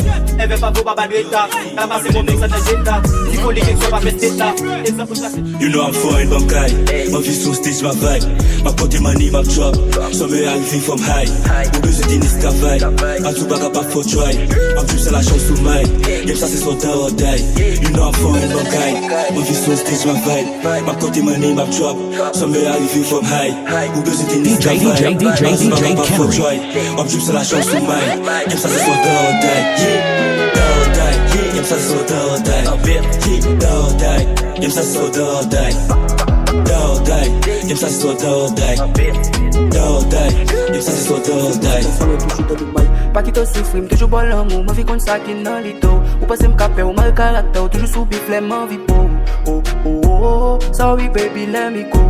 Èvè Favo pa bat reta. N ap pase mo bèk sa djak jeta. Ti foli gangsta pa fè state la. Egzanp nou trase. You know I'm foreign, bankay. Mwen viv sou stage, my vibe. M ap konte money, m ap drop. Summer a rive, fò m high. Ou bezwen tenis, travay. Antou pa kapab fò try. M ap viv san lajan sou may. Game sa se sou do or die. You know I'm foreign, bankay. Mwen viv sou stage, my vibe. M ap konte money, m ap drop. Summer a rive, fò m high. Ou bezwen tenis, travay. Antou pa kapab fò try. M ap viv san lajan sou may. Game sa se sou do or die. Yeah. Do or die. Yeah. Game sa se sou do or die. Yeah. Do or die. Game sa se sou do or die. Do or die. Game sa se sou do or die. Do or die. Game sa se sou do or die. Sa mwen toujou tande may. Pa kite w soufri, m toujou ba w lanmou, m anvi konn sa ki nan lide w. Ou panse m ka pè w, mare karaktè w, toujou sou bif lè m anvi po w. Oh, oh, oh, oh. Sorry baby, let me go.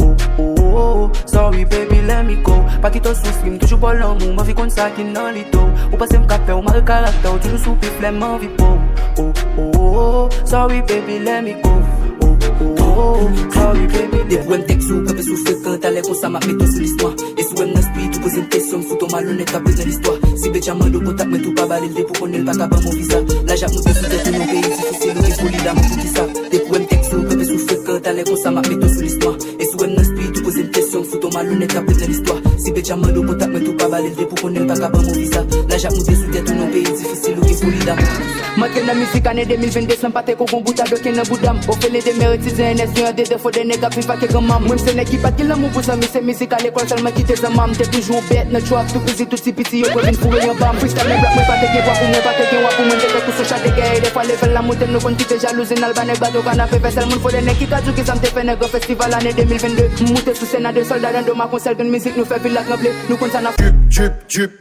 Oh, oh, oh, oh. Sorry baby, let me go. Pa kite w soufri, m toujou ba w lanmou, m anvi konn sa ki nan lide w. Ou panse m ka pè w, mare karaktè w, toujou sou bif lè m anvi po w. Oh, oh, oh, oh. Sorry baby, let me go. Oh, oh, oh, oh. Sorry baby, let me go. Depi w wè m tèks ou, kanpe sou frekan, talè konsa m ap mete w sou listwa. E si w wè m nan street, ou poze m kesyon, m fout on malonèt k ap ret nan listwa. Si Benjamin do kontak mwen tou pa ba li l depi w konnen l pa ka ban m on viza. Laj ap moute sou tèt ou nan peyi difisil, ou gen foli damou poukisa? Depi w wè m tèks ou, kanpe sou frekan, talè konsa m ap mete w sou listwa. E si w wè m nan street, ou poze m kesyon, m fout on malonèt k ap ret nan listwa. Si Benjamin do kontak mwen tou pa ba li l depi w konnen l pa ka ban m on viza. Laj ap moute sou tèt ou nan peyi difisil, ou gen foli damou. M antre nan mizik ane de mil venn de san, pa te ko gon bout a doken nan bouda m. Ofele de mè etidyan N S de an de defo de nèg ap viv ak granma m. Mwen m se nèg ki pa t gen lanmou pou zanmi, se mizik a lekòl sèlman ki te zanma m. Te toujou bèt nan trap, tou pitit, tou ti piti yo pran vin foure anba m. Freestyle nan rap, mwen pa te gen vwa pou mwen, pa te gen wa pou mwen. Te fè kou sou cha de gè, e defwa level la monte, nou konn kite jalouzi n al ba nèg bato kanape. Fè sèl moun fò de nèg ki ka di w kisa m te fè nan gran festival ane de mil venn de. M moute sou sèn a de sòlda nan do m ak on sèl grenn mizik, nou fè vil la tranble. Nou konn sa n ap. Drip, drip, drip.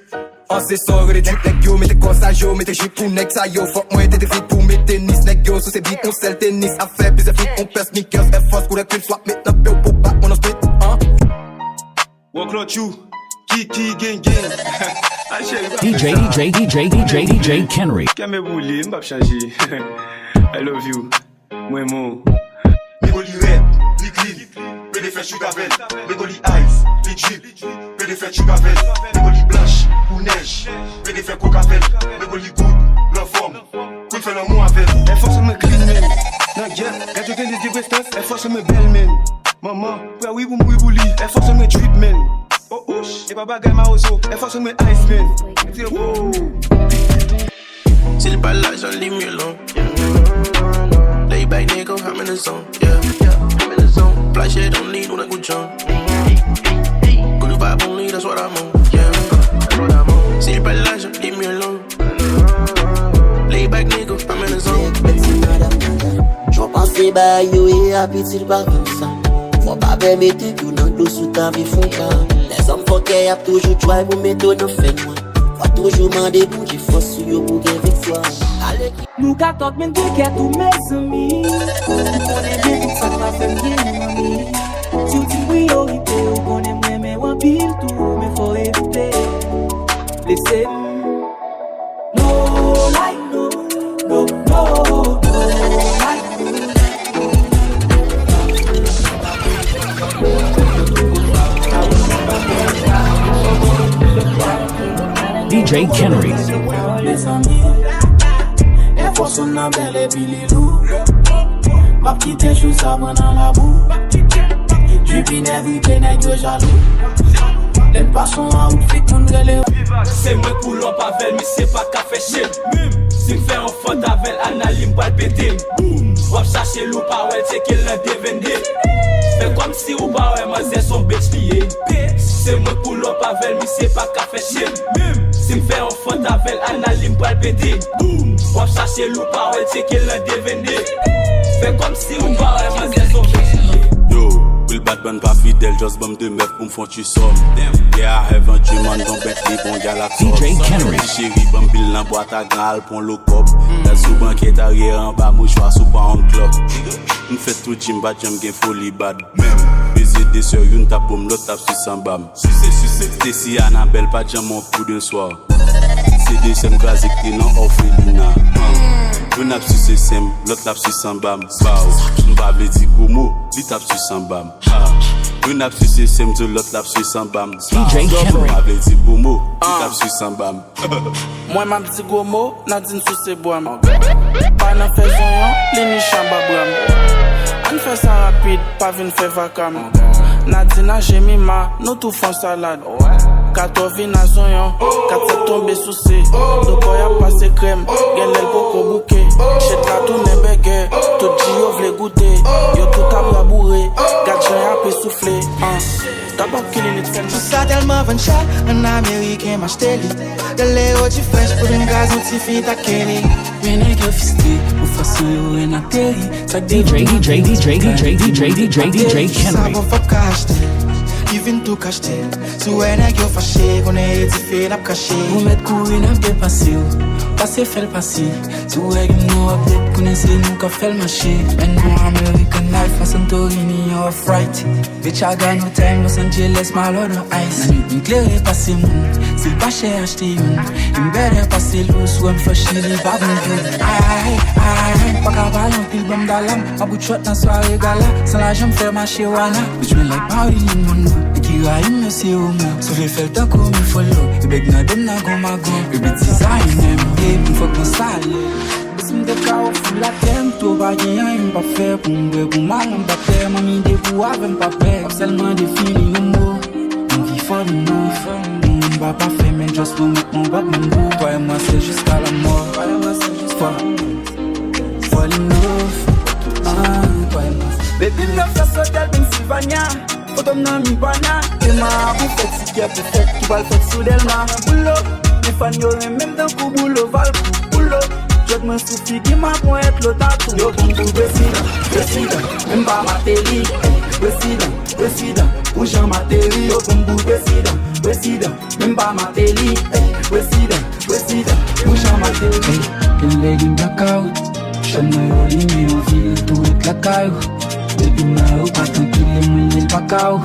An se sa w rele drip, nèg yo mete kò sa yo, mete jip pou nèg sa yo. Fòk mwen te te vit pou mete nis, nèg yo sou se bit, on sèl tenis. Afè plizyè fit, on pè sneakers, Air Force, koulè krip, swap met nan pew pou bat mwen nan street, an. Wòklòt you, Kiki gang gang. Ay cheri, pa fè sa. D J, D J, D J, D J, D J Kenry. Kè m e boule, m p ap chanje. I love you. Mwen mon. Nègo li rèd, li clean, pede fè shoot avè l. Nègo li ice, li drip, pede fè shoot avè l. Nègo li blanch, kou nèj, pede fè coke avè l. Nègo li good, l anfòm, konn fè lanmou avè l. Air Force mwen clean, man. Nan gèt, gad yo gen de prestans. Air Force mwen bèl, man. Manman, prè wi pou mouri pou li. Air Force mwen drip, man. Oh, ouch, e pa bagay mawozo. Air Force mwen ice, man. Woo! Si l pa lajan, leave me alone. Lay back, nigga, I'm in the zone. Yeah, yeah, I'm in the zone. Flash it, don't need one good jump. Good vibe only, that's what I'm on. Yeah, that's what I'm on. Si l pa lajan, leave me alone. Lay back, nigga, I'm in the zone. Jan w panse bagay yo ye a, pitit, pa konsa. Fò pa pèmèt yo nan dlo si w ta vle fè yon pa. Lèzòm fòkè ap toujou try pou mete w nan fè nwa. Fò toujou mande Bondye fòs sou yo pou gen viktwa. Ale ki Nou ka talk men de kèt ou mezanmi. Ou konnen men tout sa k pa fè m gen manmi. Si w di m priyorite, ou konnen m renmen w anpil tou, men fò w evite blese m. No, like, no, no, no, no. Jay Henry. Mezanmi, Air Force One nan bèl epi li lou. M ap kite jou sa pran nan labou. Dripping everyday, nèg yo jalou. Lè n pase yon outfit, moun rele. Se mwen pull up avè l, misye pa ka fè shit. Si m fè yon fòt avè l, anal li m pral pete. Boom! W ap chache l ou pa wè l, tcheke l nan de vennde. Fè kòmsi ou pa wè manzè s on bitch li ye. Se mwen pull up avè l, misye pa ka fè shit. Si m fè yon fòt avè l, anal li m pral pete. Boom! W ap chache l ou pa wè l, tcheke l nan de vennde. Fè kòmsi ou pa wè manzè s on bitch li ye. Yo, real bad man pa fidèl, just ban m de mèf pou m fè on threesome. Yeah, I have a dream, an gon Bentley, bon gal ak D J Henry. Ti cheri, ban m bil nan bwat a gran al pran lo kòb. Dal sou bankèt aryè anba mouchwa sou pa on clock. M fè tout gym, pa t janm gen foli bad. Menm beze de sè, youn t ap bo m, lòt t ap sise anba m. Sise, sise. Stacy Annabelle pa t janm on kou de swa. Se de sè m kraze k te nan òfelina. Youn ap sise sen m, lòt l ap sise anba m. Baw, m pa vle di gwo mo, li t ap sise anba m. Ha. Youn ap sise sen m, di lòt l ap sise anba m. Baw, m pa vle di gwo mo, li t ap sise anba m. Mwen m ap di gwo mo, Nadine souse bwa m. Pa nan fè zonyon, li niche anba bra m. Ann fè sa rapid, pa vin fè vaka m. Nadine a Jemima, nou tou fè on salad. Katò vin a zonyon, kat sèt tonbe souse. Dokò y ap pase krèm, genlè l poko bouke. Shit la tounen bègè, tout G yo vle goute. Yo tout ap raboure, gad jan y ape soufle. An, dabò ki li lit fè m. Tout sa tèlman vann chè, an ameriken m achte li. Gade yo di fresh pou vin gaz yon ti fi ta Kelly. Men nèg yo fistre, pou fason yo wè n ateri. Sa k D J, D J, D J, D J, D J, D J, D J, D J Henry. Sa bon fòk ka achte, li vin tou ka achte. Si w wè nèg yo fache, konnen e dife n ap kache. Ou mèt kouri, n ap depase w. Pase fè l pase. Si w wè gen nou ap dèt, konnen se nou k ap fè l mache. Men nou American Life, an Santorini, off-right. Bitch, I got no time, Los Angeles, my Lord of Ice. Nan nwit m klere pase moun, si l pa chè achte youn. M bèlè pase lou, sou m fè chili pa bon gout. Ay, ay, ay, pa ka pale anpil, ban m dalam. An bout chòt nan sware gala, san lajan m fè mache wana. Bitch, men like Marilyn Monroe, e ki rayi m, mesye Romo. Soufle fè l tankou mi folo, e bèg nan do m nan gon magon. Baby design, M B, m fòk mwen sale. Si m te ka ofri latè m, tou pa gen anyen m p ap fè. Pou m bwè, pou m al anba tè, manmi depi w avè m pa pè. W ap sèlman defini yon mo. Yon vi fall in love. Moun pa pafè, men just pou mèt mwen bat moun dou. Toi et moi, c'est jusqu'à la mort. Toi, fall in love. Ah, toi et moi, c'est Baby, m nan fè sotèl Pennsylvania. Foto m nan Mibana, Emma pou fèt, si kè pou fèt, ki pral fèt sou Dèlma. Pull up, men fan yo renmen m tankou Boulo Valcourt. Pull up, djòg mwen sou figi m, a ponyèt lo tatou. Yo pran m pou prezidan, prezidan, men m pa Martelly. Prezidan, prezidan, pou jan m ateri. Yo pran m pou prezidan, prezidan, men m pa Martelly. Prezidan, prezidan, pou jan m ateri. Hey, gen lè gen blackout, chanm nan yo limen anvi tou ret lakay ou. Depi nan yo pa trankil, mwen li pa ka ou.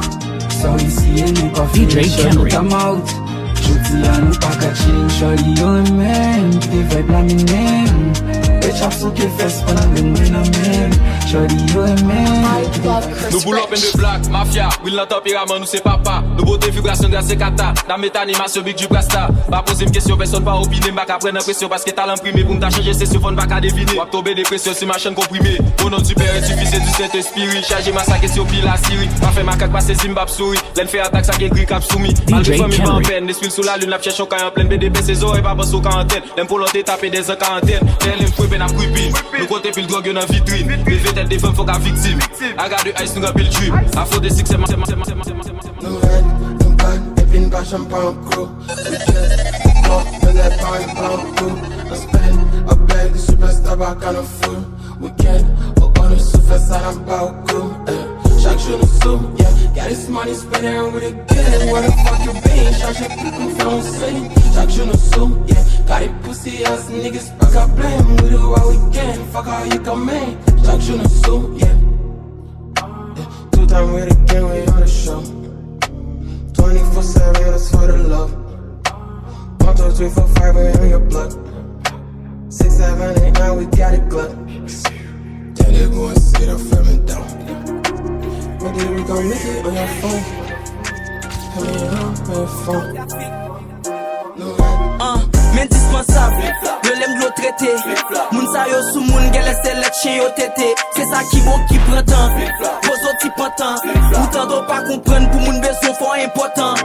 Sorry si e nou pa fini, shorty, I'm out. Jodi a nou pa ka chill, shorty yo renmen kite vibe la mennen. Bitch ap souke fès pandan grenn mwen nan men. Shorty yo renmen kite vibe. Nou pull up in the black, mafya, real nan tanperaman nou se papa. Nou pote vibrasyon grase kata, nan met animasyon Big Drip Rasta. Pa poze m kesyon, pèsonn pa opine, m pa ka pran nan presyon, paske talan prime pou m ta chanje sesyon, fò n pa ka devine. W ap tonbe depresyon si machann konprime. Au nom du Père et du Fils et du Saint-Esprit, chaje masake si yo pil Asiri. Pa fè makak pase si m p ap souri. Lè n fè atak sa gen gri k ap soumi. Malgre fanmi pa anpèn, lespri l sou lalin, l ap chèche yon kay an plèn. B D P se zòrèy, pa panse w ka antèn. Lè m polante tape dèzan karantèn. Tèlè m fwe pèn ap kwipi. Nou kote pil dwòg yo nan vitrin. Leve tèt devan m fòk a viktim. Aga de ice nou gen pil drip. Afwonte siksè. Nou rèd, nou bad, epi n pa janm pa an kro. We get mò, men lè pa yon plan pou. An spend, a bag, sipèsta pa ka nan foul. Weekend, o, o, nou sou fè sa n ap ba ou kou, eh. Chak jou nou sou, yeah. Got this money spinning with a gang. Where the fuck you been? Chaje pil pou m fè yon sen. Chak jou nou sou, yeah. Got it pussy ass niggas pa ka blame. We do what we can, fuck how you come in. Chak jou nou sou, yeah. Yeah. Two time with a gang, we on the show. Twenty-four seven, that's for the love. One, two, three, four, five, we on your block. Six, seven, eight, nine, we got it, Glock. Tell the boy, sit up, flamin' down. Maybe we gon' make it on your phone. Hit me up on your phone. No lie. Uh, Men dispansab, yo lè m dlo trete. Moun sa yo sou moun, genlè se lèt chen yo tete. Se sa ki bon ki pran tan. Poze w ti pantan. Ou tande w pa konprann, pou moun bezwen fò enpòtan.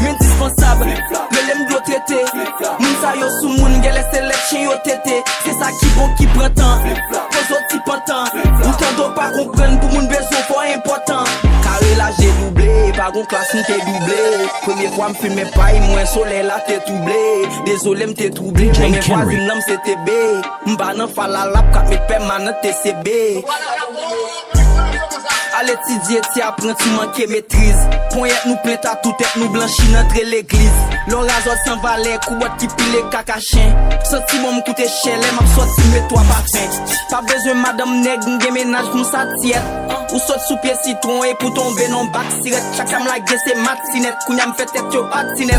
Men dispansab, yo lè m dlo trete. Moun sa yo sou moun, genlè se lèt chen yo tete. Se sa ki bon ki pran tan. Poze w ti pantan. Ou tande w pa konprann, pou moun bezwen fò enpòtan. Kare laje double, pa gon klas m te double. Premye fwa m fimen pay mwen, solèy la te touble. Dezole m te twouble, mwen men vwazin nan m se te be. M pa nan fal a l ap k ap met pèmanan te se be. Al etidye ti apranti manke metriz. Ponyèt nou plen tatoutet nou blanchi n antre legliz. Lè w razòt san valè, koubòt ki pile kaka chen. Santi bon m koute chè lè m ap sòti met twa pafen. Pa bezwen madanm nèg, m gen mennaj pou m satisfèt. Ou sot sou pye sitwon epi w tonbe nan bak sirèt. Chak sa m lage se matinèt. Kounya m fè tèt yo patinèt.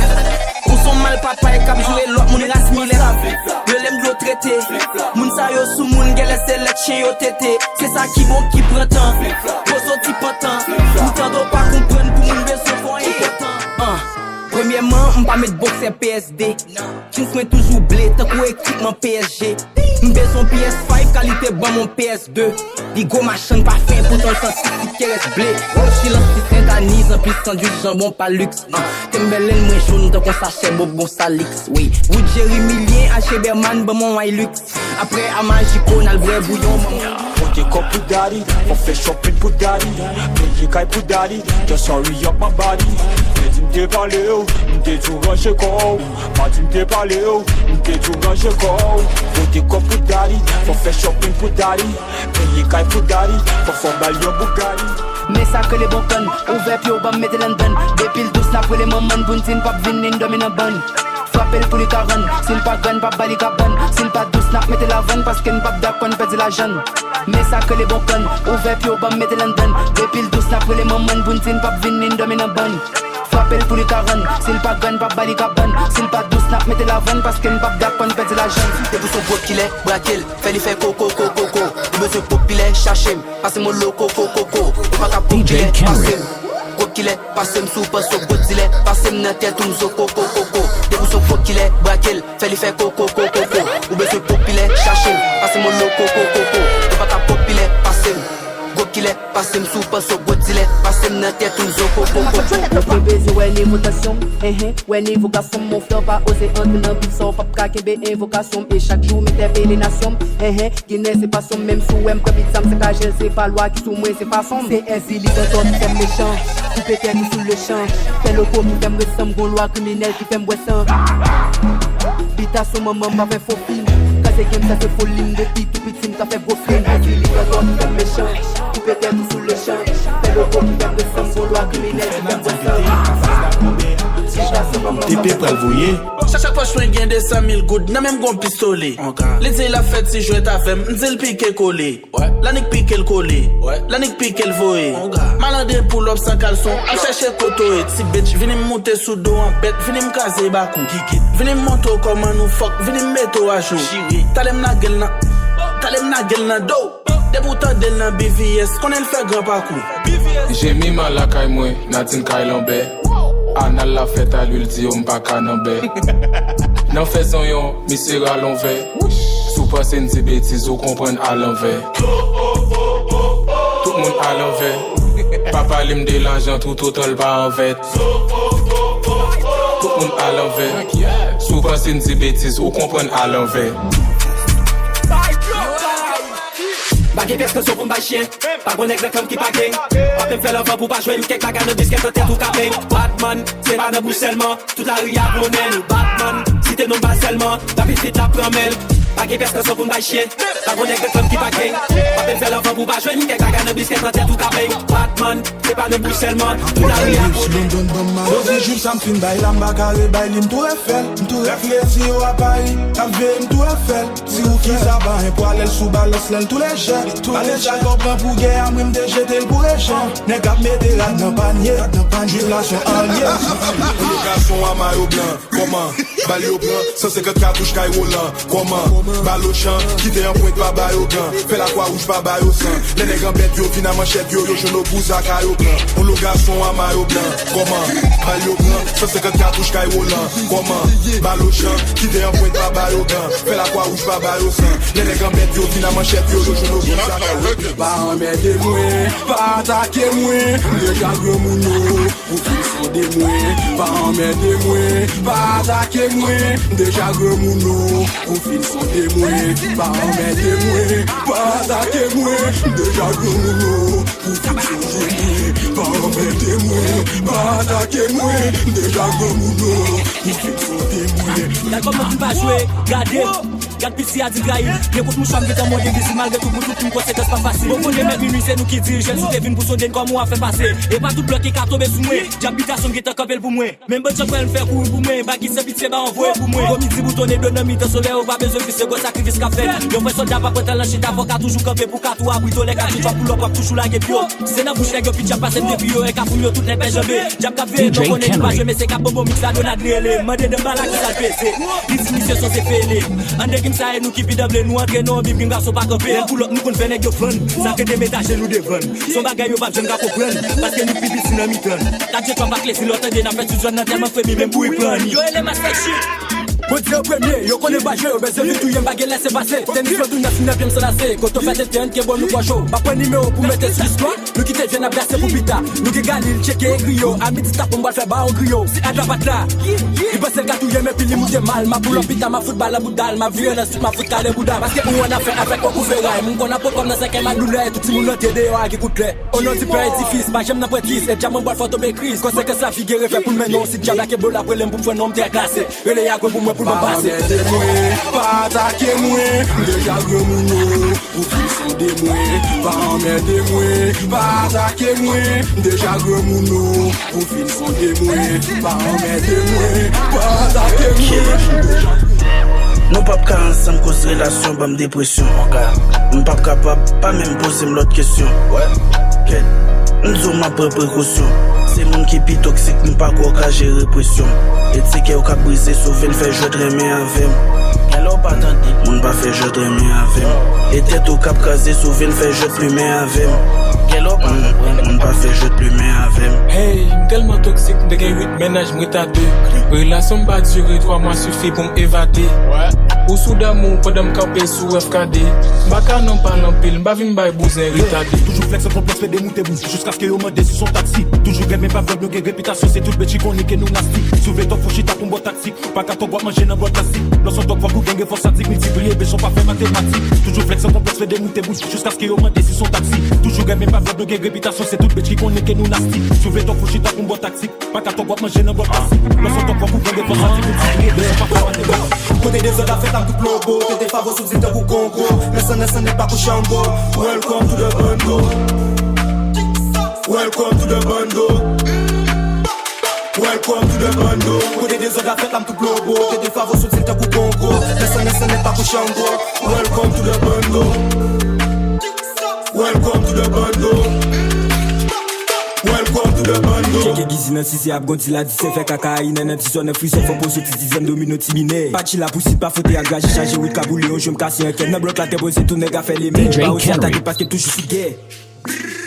Ou son mal papay k ap joure lòt moun ras milèt. Yo lè m dlo trete. Moun sa yo sou moun, genlè se lèt chen yo tete. Se sa ki bon ki pran tan. Poze w ti pantan. Ou tande w pa konprann, pou moun bezwen fò enpòtan. An, premyèman, m pa met boksè P S D. Jeans mwen toujou ble tankou ekipman P S G. M bezwen P S five kalite ban m yon P S deux. Pi gwo machann pafen poutan l santi ti kerès ble. Silans ti sentaniz anplis sandwich janbon pa liks. An, Timberland mwen jòn tankou sachè bonbon Salix. Wi, wout Jerry Milien achte Berman ban m yon Hilux. Apre a majiko n al bwè bouyon manman. Pote kòb pou daddy, fò fè shopping pou daddy. Peye kay pou daddy, just hurry up my body. Mwen di m te pale w, m te di w ranje kò w. Mwen di m te pale w, m te di w ranje kò w. Pote kòb pou daddy, fò fè shopping pou daddy. Peye kay pou daddy, fò fò ba l yon Bugatti. Men sa k rele bon kann, ouvè pye w ban m mete l anndan. Depi l dous n ap rele manman n pou n di n p ap vin ni n dòmi nan bann. Frape l pou li ka rann. Si l pa grann, p ap ba li kabann. Si l pa dous, n ap mete l avann, paske n p ap dakò n pèdi lajan n. Men sa k rele bon kann. Ouvè pye w ban m mete l anndan. Depi l dous, n ap rele manman n pou n di n p ap vin ni n dòmi nan bann. Frape l pou li ka rann. Si l pa grann, p ap ba li kabann. Si l pa dous, n ap mete l avann, paske n p ap dakò n pèdi lajan n. Depi w se yon gwo kilè, brake l. Fè li fè ko, ko, ko, ko, ko. Ou bezwen popilè, chache m. Pase m yon lo ko, ko, ko, ko. Ou pa ka popilè, pase m. Gwo kilè, pase m si w panse w gwo dilè. Pase m nan tèt ou m zo ko, ko, ko, ko. Depi w se yon gwo kilè, brake l. Fè li fè ko, ko, ko, ko, ko. Ou bezwen popilè, chache m. Pase m yon lo ko, ko, ko, ko. Ou pa ka popilè, pase m. Gwo kilè, pase m si w panse w gwo dilè. Pase m nan tèt ou m zo ko, ko, ko, ko. Ou bezwen wè nivo tansyon m, enhen. Wè nivo gason m, mon frè pa oze antre nan bif sa w p ap ka kenbe envokasyon m. E chak jou m entèpele nasyon m, enhen. Ginen se pasyon m, menm si w wè m pran bit sa m sakajel, se pa lwa ki sou mwen, se fason m. Se enzilik antò ki fè m mechan, koupe tèt ou sou lechan. Fè loko ki fè m ret sanm gon lwa kriminèl ki fè m bwè san. Bitasyon manman m pa fè fo fim, kraze game sa se foli m depi tou piti m ka fè gwo fim. Enzilik antò ki fè m mechan, koupe tèt ou sou lechan. Fè loko ki fè m ret sanm gon lwa kriminèl ki fè m bwè san. Bitasyon manman m pa fè fo fim. T P pral voye. Chak, chak pòch mwen gen de san mil goud, nan men m gon pistole. Li di l ap fè ti jwèt avè m, m di l pike kole. Lannik pike l kole, lannik pike l voye. Malandren pull up san kalson, al chèche kote w ye. Ti bitch, vini m moute sou do an bèt, vini m kraze bak ou. Vini m montre w kòman nou fòk, vini m mete w ajou. Talè m lage l nan, talè m lage l nan do. Depi w tande l nan B V S, konnen l fè gran pakou. Jemima lakay mwen, Nadine kay Lanbè. Anal la fèt a lwil di yo m pa ka nan bè. Nan fè zonyon, misye ralonvè. Si w panse n di betiz, ou konprann alanvè. Tout moun alanvè. Pa pale m de lajan toutotan l pa an vèt. Tout moun alanvè. Si w panse n di betiz, ou konprann alanvè. Pa gen pyès kanson pou m bay chyen. Pa gon nèg nan klan m ki pa gen. Pa menm fè lanvan pou pa jwenn kèk bagay nan biskèt nan tèt ou ka plenn. Batman, se pa nan bouch sèlman. Tout lari a konnen nou Batman. Site non bal sèlman. Rapid fit la pran men l. Pa gen pyès kanson pou n bay chyen. Pa gon nèg nan klan m ki pa gen. Pa menm fè lanvan pou pa jwenn kèk bagay nan biskèt nan tèt ou ka plenn. Batman, se pa nan bouch sèlman. Tout lari a konnen. Yo di jou sa m fin bay la, m pa ka rebay li, m tou refè l, m tou refè l. Si yo ap pari, ap veye m tou refè l. Di ou kisa pa en pwalèl sou balans lan l tou lejè. Pale sa k ap pran pou gè a, mwen m te jete l pou rejè. Nèg ap mete rad nan panye, jwif la se yon alye. Premye gason a mayo blan, kòman? Bal yo pran, san senkant katouch kay Roland, kòman? Bal Ochan, kite anprent pa ba yo gan. Fè lakwa wouj pa ba yo san. Lè nèg anbèt yo vin a manchèt yo, yo jwenn obou zaka yo pran. On lo gason a mayo blan. Kòman? Bal yo pran, san senkant katouch kay Wolan. Kòman? Bal Ochan, kite anprent pa ba yo gan. Fè lakwa wouj pa ba yo san. Lè nèg anbèt yo vin a manchèt yo, yo jwenn obou zaka yo pran. Pa anmède mwen, pa atake mwen, m deja granmoun o. Ou fin sonde mwen, pa anmède mwen, pa atake mwen, m deja granmoun o. Ou fin sonde mwen, pa anmède mwen, pa atake mwen, m deja granmoun o. Ou fin sonde mwen, pa anmède mwen, pa atake mwen, m deja granmoun o. Ou fin sonde mwen. Gad kòman m pa jwe, gade. Gad piti a di trayi m. Gen kout mouchwa m gentan mòde vizit malgre tou pou tout moun konsekans pa fasil. Bon konnen mèt minui se nou ki dirije l, si w te vin pou sonde n kòman w ap fè pase. E pa tout blòk ki ka tonbe sou mwen. Dyab bitasyon m gentan kanpe l pou mwen. Menm bann chanpwèl m fè kouri pou mwen. Bag ki san pitye ba anvoye pou mwen. Komidi boutonnen do nan mitan solèy ou pa bezwen vise gwo sakrifis k ap fèt. Yon vrè sòlda pa pran tan nan chita fò w ka toujou kanpe pou w ka tou abri to lè ka tou djòb pou lòp w ap toujou lage pye w. Se nan bouch nèg yo pi dyab pase m depi yo e ka pou m yo tout nèg bèl janbe. Dyab k ap veye m yo konnen nou pa jwe men se k ap bonbon miks la Donald rele. Mande dan bala ki sa l peze. Li di misye son se pele. Annde gim sa e nou ki pi danble nou antre nan yon bib gim gason pa kanpe. Lè n pull up nou konn fè nèg yo fann. Sa ke demetaje nou devann. Son bagay yo p ap janm ka konprann. Paske nou pi piti nan mitan. Kat je twa pa klezi lè w tande n ap fè ti zòn nan tèlman fremi menm bourik pran anni. Yo rele Master Chic. Bondye an premye, yo konnen m pa jwe, yo bezwen vin touye m, pa gen lese pase. Tenis yo tou nèf, m nan pye m san lase. Kote w fè tenten, ke bon nou pran cho. Pa pran nimewo pou mete sou istwa. Nou kite vye n ap brase pou pita. Nou gen Galil, tcheke egri yo. A midi ta pou m pral fè ba yon griyo. Si Ada pa t la, li panse l ka touye m epi li moute mal. M ap pull up pita, m ap fout bal nan bouda l. M ap vire nan street, m ap fout kale bouda. Paske ou an afè avèk yon kouvè ray. Moun konn ap pran kòb nan sèkèy m ak doulè. Tout timoun rantre deyò a ki kout klè. O non di pè edifis, pa janm nan pran tris. E djab mwen bwal fò tonbe kriz. Konsekans lavi gen refè pou l mennen w. Si djab la kenbe w l ap rele m pou m fè non m trè klase. Rele Yagwe pou mwen pou l ban pase. Pa anmède mwen, pa atake mwen, m deja granmoun o. Ou fin sonde mwen, pa anmède mwen, pa atake mwen, m deja granmoun o. Ou fin sonde mwen, pa anmède mwen, pa atake mwen, m deja granmoun o. Nou p ap ka ansanm koz relasyon ban m depresyon. M p ap kapab pa menm poze m lòt kesyon. Kèt, m di w m ap pran prekosyon. Se moun ki pi toksik, m pa kwè w ka jere presyon. E ti kè w k ap brize, sove l fè jwèt renmen avè m. Gen lè w pa tande. Moun pa fè jwèt renmen avè m. E tèt ou k ap kraze, sove l fè jwèt plimen avè m. Gen lè w pa konprann. Moun pa fè jwèt plimen avè m. Hey, m tèlman toksik, m te gen uit mennaj, m retade. Relasyon m pa dire, twa mwa sifi pou m evade. Ou sou damou pandan m kanpe sou F K D. M pa ka nan pale anpil, m pa vin bay bouzen retade. Toujou flèks an konplèks, pede moute bouch, jiskaske yo mande si s on taksi. Toujou grèv, men pa vlòg, nou gen repitasyon, se tout bitch ki konnen ke nou nasty. Si w vle tòk, fò chita pou m ba w taktik. Pa ka tòk, w ap manje nan bòl plastik. Lòs on tòk, fòk ou gen gen fòs sadik, miltipliye, bezwen pa fè matematik. Toujou flèks an konplèks, pede moute bouch, jiskaske yo mande si s on taksi. Toujou grèv, men pa vlòg, nou gen repitasyon, se tout bitch ki konnen ke nou nasty. Si w vle tòk, fò chita pou m ba w taktik. Pa ka tòk, w ap manje nan bòl plastik. Lòs on tòk, fòk ou gen gen fòs sadik, miltipliye, bezwen pa fè matematik. Kote dezòd ap fèt, ap tout plobo. Tete favo sou di tankou kongo. Nan san, nan san, nèg pa kouche anbo. Welcome to the bando. Welcome to the bando. Welcome to the bando. Kote dezòd ap fèt, la m tou plobo. Tete favo sou di tankou kongo. Nan san, nan san, nèg pa kouche anbo. Welcome to the bando. Welcome to the bando. Welcome to the bando. Tcheke Gizi nan size ap gondi la di se fè kaka a inè nan ti zòn nan frizè fò poze ti dizèn domino ti minè. Pa chila pou sid pa fwote ak graje chaje wid ka boule yon jwem kase an kè nan blòk la tè poze tou nèg a fè lemè. Pa oze atake paske m toujou sou gè.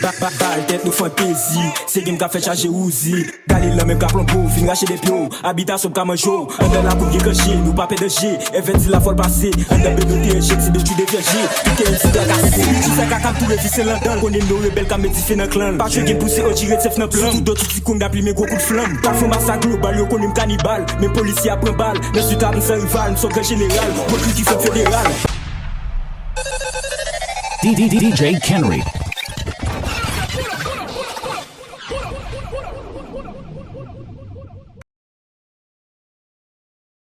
Ba, ba, bal tèt nou fantezi. Se gen m ka fè chaje ouzi. Galil lan menm ka plonbo, vin rache de pye w. Abitasyon m ka manje w. Anndan lakou m gen kanje, nou pa pè danje. Evèti la fòl pase. Anndan bedo te enje, ti bèch tou devèje. Tout kè M C trakase. Pou li di sa kaka m tou revise landan l. Konnen nou rebèl ka met dife nan klan l. Pa jwe gen pouse O G ret sèf nan plan m. Sou tout do ti tikoun ap limen gwo kout flanm. Pafon masak global, yo konnen m kanibal. Men polisye ap pran bal. Nan swit la m san rival, m son gran jeneral. Pwodui ki fèt federal. D D D J Kenry.